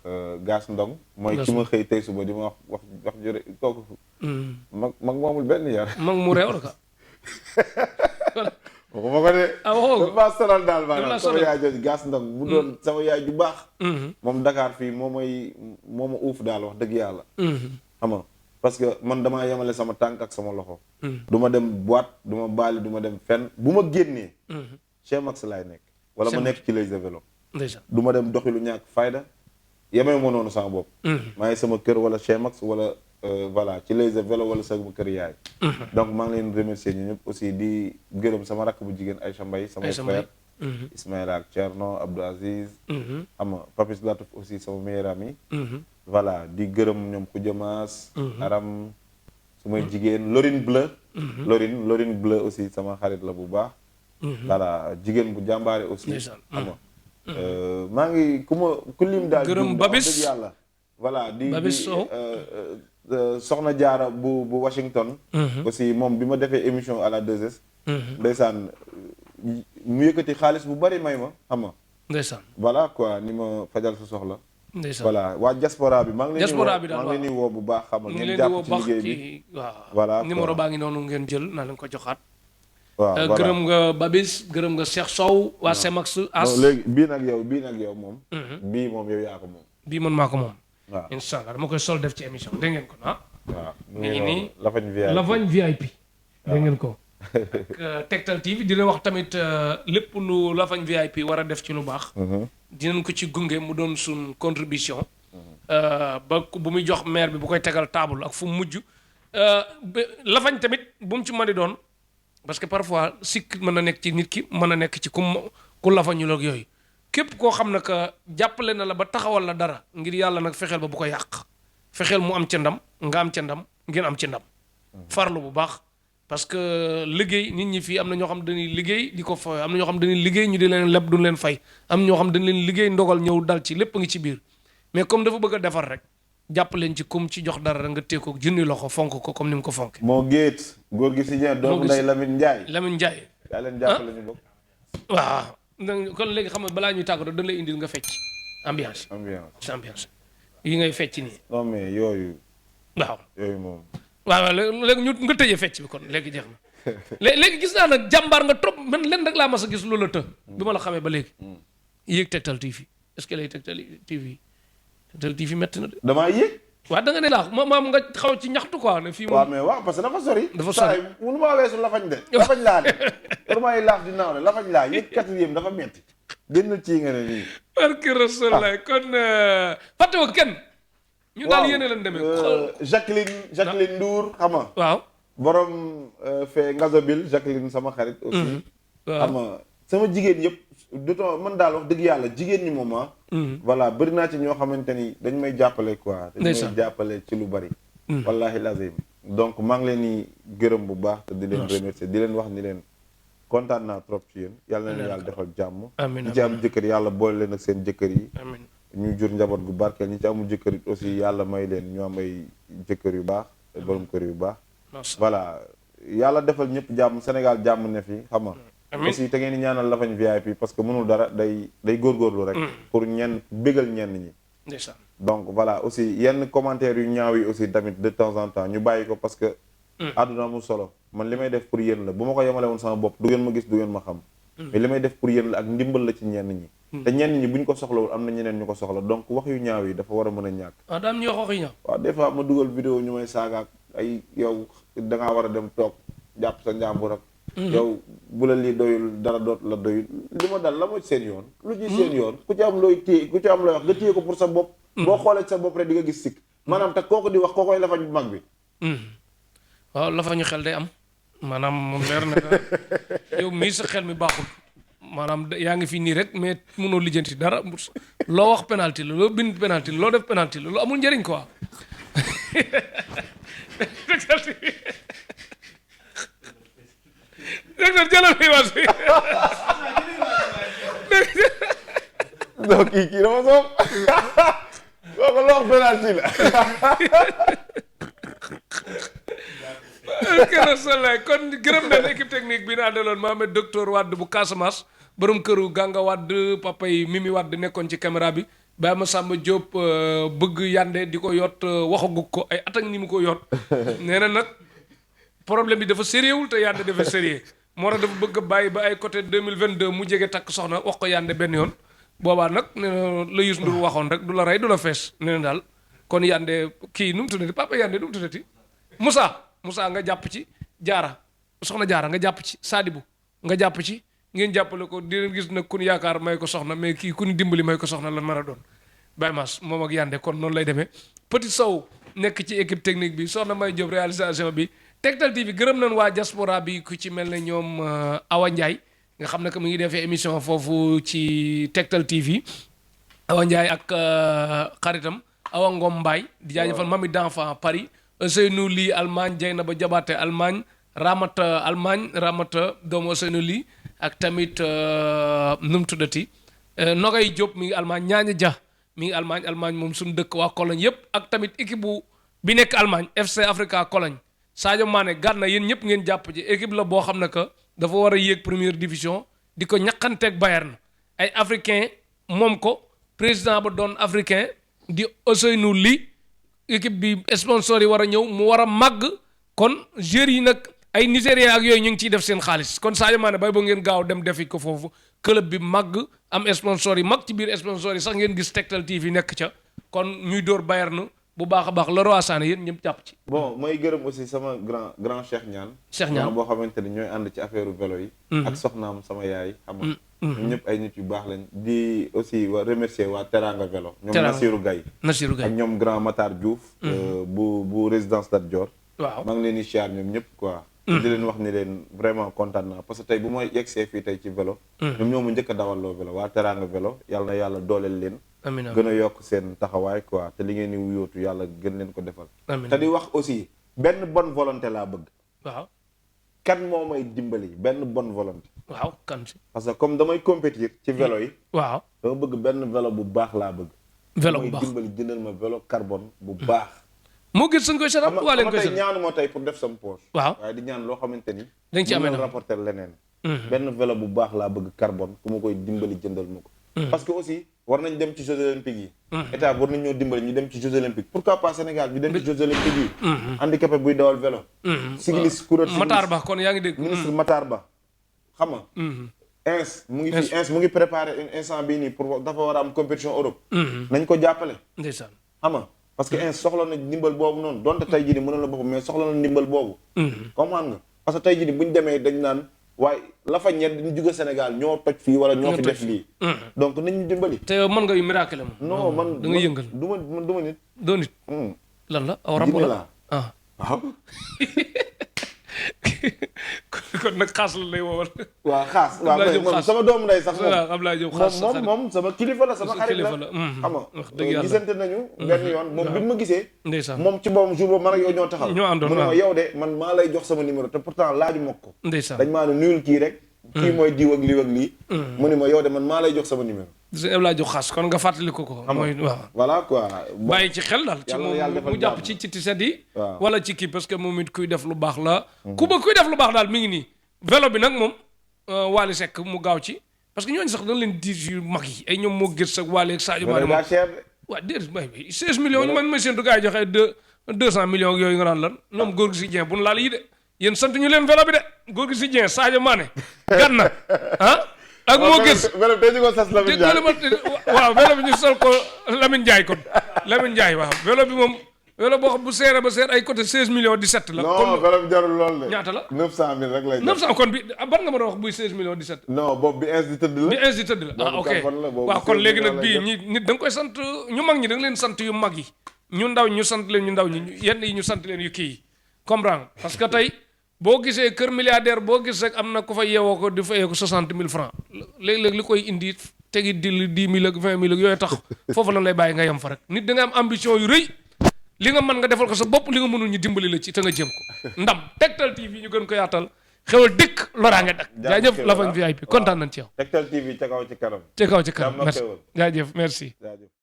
Gas Ndong. mooy ki ma xëy tey suba di ma wax jure kooku. mag moomul benn yar. mag mu réew la ka. waxuma ko de. waxoo ko dafa sonal daal maanaam sama yaay jooju Gas Ndong mu doon sama yaay ju baax. moom Dakar fii moo ma uuf daal wax dëgg yàlla. xam nga parce que man damaa yemale sama tànk ak sama loxo. du ma dem boîte du ma baali du ma dem fenn bu ma génnee. chez Max laay nekk. wala ma nekk ci Laser Vélo. du ma dem doxi lu ñàkk fayda yemee ma noonu sama bopp. maa ngi sama kër wala chez Max wala. voilà ci Laser Vélo wala sama kër yaay. donc maa ngi leen remercier ñu ñëpp aussi di gërëm sama rakk bu jigéen Aïcha Mbaye samay frère Ismaïla ak Thierno Abdou Aziz xam nga Papis Latouf aussi sama meilleur ami voilà di gërëm ñoom ku jëmaas aram sumay jigéen Lorine Bleu Lorine Bleu aussi sama xarit la bu baax voilà jigéen bu jàmbaare aussi xam nga maa ngi ku lim daal gërëm Babis dëgg yàlla voilà di Sow soxna jaara bu Washington aussi moom bi ma defee émission à la 2S ndeysaan mu yëkkati xaalis bu bari may ma xam nga ndeysaan voilà quoi ni ma fajal sa soxla ndeysaan voilà waa diaspora bi maa ngi leen di woo bu baax xam nga ngeen jàpp ci liggéey bi waaw voilà numéro baa ngi noonu ngeen jël naa leen ko joxaat waaw gërëm nga Babis gërëm nga Cheikh Sow waa Cmax as léegi bii nag yow moom bii moom yow yaa ko moom bii man maa ko moom waaw incha allah dama koy sol def ci émission dégg ngeen ko waaw mi ngi nii Lafagne VIP dégg ngeen ko ak Tektal TV di leen wax tamit lépp lu Lafagne VIP war a def ci lu baax dinañ ko ci gunge mu doon suñ contribution ba bu muy jox maire bi bu koy tegal table ak fu mu mujj Lafagne tamit bu mu ci mën di doon parce que parfois sikk mën na nekk ci nit ki mën na nekk ci ku lafañu ak yooyu képp koo xam ne que jàppale na la ba taxawal la dara ngir yàlla nag fexeel ba bu ko yàq fexeel mu am ca ndam nga am ca ndam ngeen am ci ndam farlu bu baax parce que liggéey nit ñi fii am na ñoo xam dañuy liggéey di ko fay am na ñoo xam dañuy liggéey ñu di leen leb duñ leen fay am ñoo xam dañ leen liggéey ndogal ñëw dal ci lépp ngi ci biir mais comme dafa bëgg a defar rek jàpp leen ci kum ci jox dara nga téye ko junni loxo fonk ko comme ni mu ko fonke moo géet góor gi si ñeent doomu nday Lamine Ndiaye yaa leen jàppale ñu bokk waaw kon léegi xam nga balaa ñuy tàggatoo dañ lay indil nga fecc ambiance yi ngay fecc nii non mais yooyu moom waaw léegi ñu nga tëjee fecc bi kon léegi jeex na léegi gis naa nag jàmbaar nga trop man leen rek laa mas a gis loolu la të bi ma la xamee ba léegi yéeg Tektal TV est-ce que lay Tektal TV métti na de damaa yéeg waaw da nga ne laa maam nga xaw ci ñaxtu quoi ne fii moom waaw mais waaw parce que dafa sori mënu maa weesu lafañ de lafañ laa de warmaay laaf di naaw ne lafañ laa yéeg 4e dafa metti génn ci nga ne nii barke Rasulullah kon fàtte woo kenn ñu daal yéene leen demee Jacqueline Ndour xam nga waaw borom fee Ngazobil Jacqueline sama xarit aussi xam nga sama jigéen yëpp dootoo man daal wax dëgg yàlla jigéen ñi moom voilà bëri naa ci ñoo xamante ni dañ may jàppale quoi dañ may jàppale ci lu bari wallahi lazim donc maa ngi leen di gërëm bu baax te di leen remercier di leen wax ni leen kontaan naa trop ci yéen yàlla na leen yàlla defal jàmm ñi ci am jëkkër yàlla boole leen ak seen jëkkër yi ñu jur njaboot gu barkeel ñi ci amul jëkkër it aussi yàlla may leen ñu am ay jëkkër yu baax borom kër yu baax voilà yàlla defal ñëpp jàmm Sénégal jàmm ne fi xam nga aussi te ngeen di ñaanal Lafagne VIP parce que mënul dara day góorgóorlu rek pour ñenn bégal ñenn ñi donc voilà aussi yenn commentaires yu ñaaw yi aussi tamit de temps en temps ñu bàyyi ko parce que àdduna amul solo man li may def pour yéen la bu ma ko yemale woon sama bopp du ngeen ma gis du ngeen ma xam mais li may def pour yéen la ak ndimbal la ci ñenn ñi te ñenn ñi bu ñu ko soxlawul am na ñeneen ñu ko soxla donc wax yu ñaaw yi dafa war a mën a ñàkk daam ñu wax yu ñaaw waaw des fois ma dugal vidéo ñu may saagaak ay yow dangaa war a dem toog jàpp sa njàmbur ak yow bu la lii doyul dara doot la doyul li ma dal la mooy seen yoon lu ci seen yoon ku ci am looy téye ku ci am looy wax nga téye ko pour sa bopp boo xoolee sa bopp rek di nga gis sikk maanaam te kooku di wax kookoy Lafagne bu mag bi waaw Lafagne xel day am maanaam moom leer na yow mii sa xel mi baaxul maanaam yaa ngi fi nii rek mais mënoo lijjanti dara loo wax penalty la loo bind penalty la loo def penalty la lu amul njëriñ quoi docteur jëlal image bi donc kii dama soof kooku loo wax penalty la kon gërëm nañ équipe technique bi naa daloon Mohamed docteur Wade bu Casamance borom këru Ganga Wade papa yi Mimi Wade nekkoon ci caméra bi Baye Massamba Diop bëgg yande di ko yot waxagu ko ay at ak ni mu ko yot nee na nag problème bi dafa sérieux wul te yande dafa sérieux moo tax dafa bëgg a bàyyi ba ay côté 2022 mu jege takk soxna wax ko yande benn yoon boobaa nag nee na la Youssou Ndour waxoon rek du la rey du la fees nee na daal kon yande kii nu mu tuddati papa yande nu mu tuddati Moussa nga jàpp ci jaara soxna jaara nga jàpp ci Sadibou nga jàpp ci ngeen jàppale ko di gis nag kun yaakaar may ko soxna mais kii kun dimbali may ko soxna lan mën a doon Baye Mass moom ak yande kon noonu lay demee Petit Sow nekk ci équipe technique bi soxna May Diop réalisation bi Tektal TV gërëm nañ waa diaspora bi ku ci mel ne ñoom Awa Ndiaye nga xam ne que mu ngi defee émission foofu ci Tektal TV Awa Ndiaye ak xaritam Awa Ngom Mbaye di jaajëfal Mami d'enfant Paris Ousseynou Ly Allemagne Dieynaba Diabaté Allemagne Ramata doomu Ousseynou Ly ak tamit nu mu tuddati Nogay Diop mi ngi Allemagne Ñaaña Dia mi ngi Allemagne moom suñu dëkk waa Cologne yépp ak tamit équipe bi nekk Allemagne FC Africa Cologne Sadio Mané Gana yéen ñëpp ngeen jàpp ci équipe la boo xam ne que dafa war a yéeg première division di ko ñaqanteeg Bayern ay africain moom ko président ba doon africain di Ousseynou Ly équipe bi sponsor yi war a ñëw mu war a màgg kon joueurs yi nag ay Nigériens ak yooyu ñu ngi ciy def seen xaalis kon Sadio Mané bay ba ngeen gaaw dem defi ko foofu club bi màgg am sponsor yi mag ci biir sponsor yi sax ngeen gis Tektal TV nekk ca kon ñuy dóor Bayern bu baax a baax Leroy Sané yéen ñëpp jàpp ci. bon mooy gërëm aussi sama grand Cheikh Niane. Cheikh Niane boo xamante ni ñooy ànd ci affaire vélo yi. ak soxnaam sama yaay. xam nga ñun ñëpp ay nit yu baax lañ. di aussi remercier waa Teranga vélo. ñoom Nassirou Gaye ak ñoom grand Matar Diouf. bu résidence Lat Dior. waaw maa ngi leen di siyaar ñoom ñëpp quoi. di leen wax ni leen vraiment kontaan naa parce que tey bu may yegsee fii tey ci vélo. ñoom ñoo ma njëkk a dawaloo vélo waa Teranga vélo yàlla na yàlla dooleel leen. amiin gën a yokk seen taxawaay quoi te li ngeen di wuyootu yàlla gën leen ko defal. te di wax aussi benn bonne volonté laa bëgg. waaw. kan moo may dimbali benn bonne volonté. waaw kan si. parce que comme damay compétir ci vélo yi. waaw dama bëgg benn vélo bu baax laa bëgg. vélo bu baax mooy dimbali jëndal ma vélo carbone bu baax. moo gën suñ koy sarap waa leen koy sarap ñaanu moo tey pour def sama poche. waaw waaye di ñaan loo xamante ni. dañ ci amee rapporter leneen. benn vélo bu baax laa bëgg carbone ku ma koy dimbali jëndal ma ko. parce que aussi war nañ dem ci Jeux olympiques yi. état war nañ ñoo dimbali ñu dem ci Jeux olympiques pourquoi pas Sénégal ñu dem ci Jeux olympiques yi. handicapé buy dawal vélo. cycliste coureur Matar Ba kon yaa ngi dégg. ministre Matar Ba xam nga. ins mu ngi fi ins mu ngi préparé une instant bii nii pour dafa war a am compétition Europe. nañ ko jàppale. ndeysaan xam nga parce que ins soxla na ndimbal boobu noonu donte tey jii nii mënoon la boppam mais soxla na ndimbal boobu. comprendre nga parce que tey jii nii bu ñu demee dañ naan. waaye Lafagne ñett dañu jóge Sénégal ñoo toj fii wala ñoo fi def lii. donc nañ ñu dimbali. te yow mën nga yu miracle moom. non man da nga yëngal. du ma nit. doo nit. lan la aw rab la waaw. kon nag xaas la lay woowal. waaw xaas waaw moom sama doomu ndey sax waaw Abdoulaye Diop xaas moom sama kilifa la sama xarit la xam nga gisante nañu benn yoon moom bi ma gisee ndeysaan moom ci boobu jour boobu man ak yow ñoo taxaw ñoo àndoon mu ne ma yow de man maa lay jox sama numéro te pourtant laaju ma ko ndeysaan dañ maa ne nuyul kii rek kii mooy diw ak lii ak lii mu ne ma yow de man maa lay jox sama numéro Abdoulaye Diop xaas kon nga fàttali ko mooy waaw voilà quoi bàyyi ci xel daal ci moom mu jàpp ci tiset yi wala ci kii parce que moom it kuy def lu baax la kuy def lu baax daal mi ngi nii vélo bi nag moom Wally Seck mu gaaw ci parce que ñooñu sax dañ leen di yu mag yi ay ñoom moo gës ak Wally ak Sadio Mané moom waaw déedéet bay 16 millions ñu man ma séntu gars yi joxe 200 millions yooyu nga naan lan ñoom góor gi si Dieng bu nu laal yi de yéen sant ñu leen vélo bi de góor gi si Dieng Sadio Mané Gana ak moo gis vélo bi ko sas Lamine Ndiaye waaw vélo bi ñu sol ko Lamine Ndiaye kon Lamine Ndiaye waaw vélo bi moom vélo boo xam bu seere ba seer ay côté 16 millions 17 la. non vélo bi jarul lool de. ñaata la 900000 rek lay. 900 kon bi ban nga ma doon wax buy 16 millions 17. non boobu bi ins di tëdd la. bi ins di tëdd la ok waaw kon léegi nag bii ñi nit da nga koy sant ñu mag ñi da nga leen sant yu mag yi ñu ndaw ñu sant leen ñu ndaw ñi yenn yi ñu sant leen yu kii yi comprendre parce que tey boo gisee kër milliardaire boo gis rek am na ku fa yeewoo ko di fayee ko 60000 francs léeg-léeg li koy indi tegi di 10 000 ak 20 000 ak yooyu tax foofu la lay bàyyi nga yem fa rek nit da nga am ambition yu rëy li nga mën nga defal ko sa bopp li nga mënul ñu dimbali la ci te nga jëm ko ndam Tektal TV ñu gën ko yaatal xewal dëkk loraange dak jaajëf Lafagne VIP kontaan nañ ci yow Tektal TV ca kaw ci kanam merci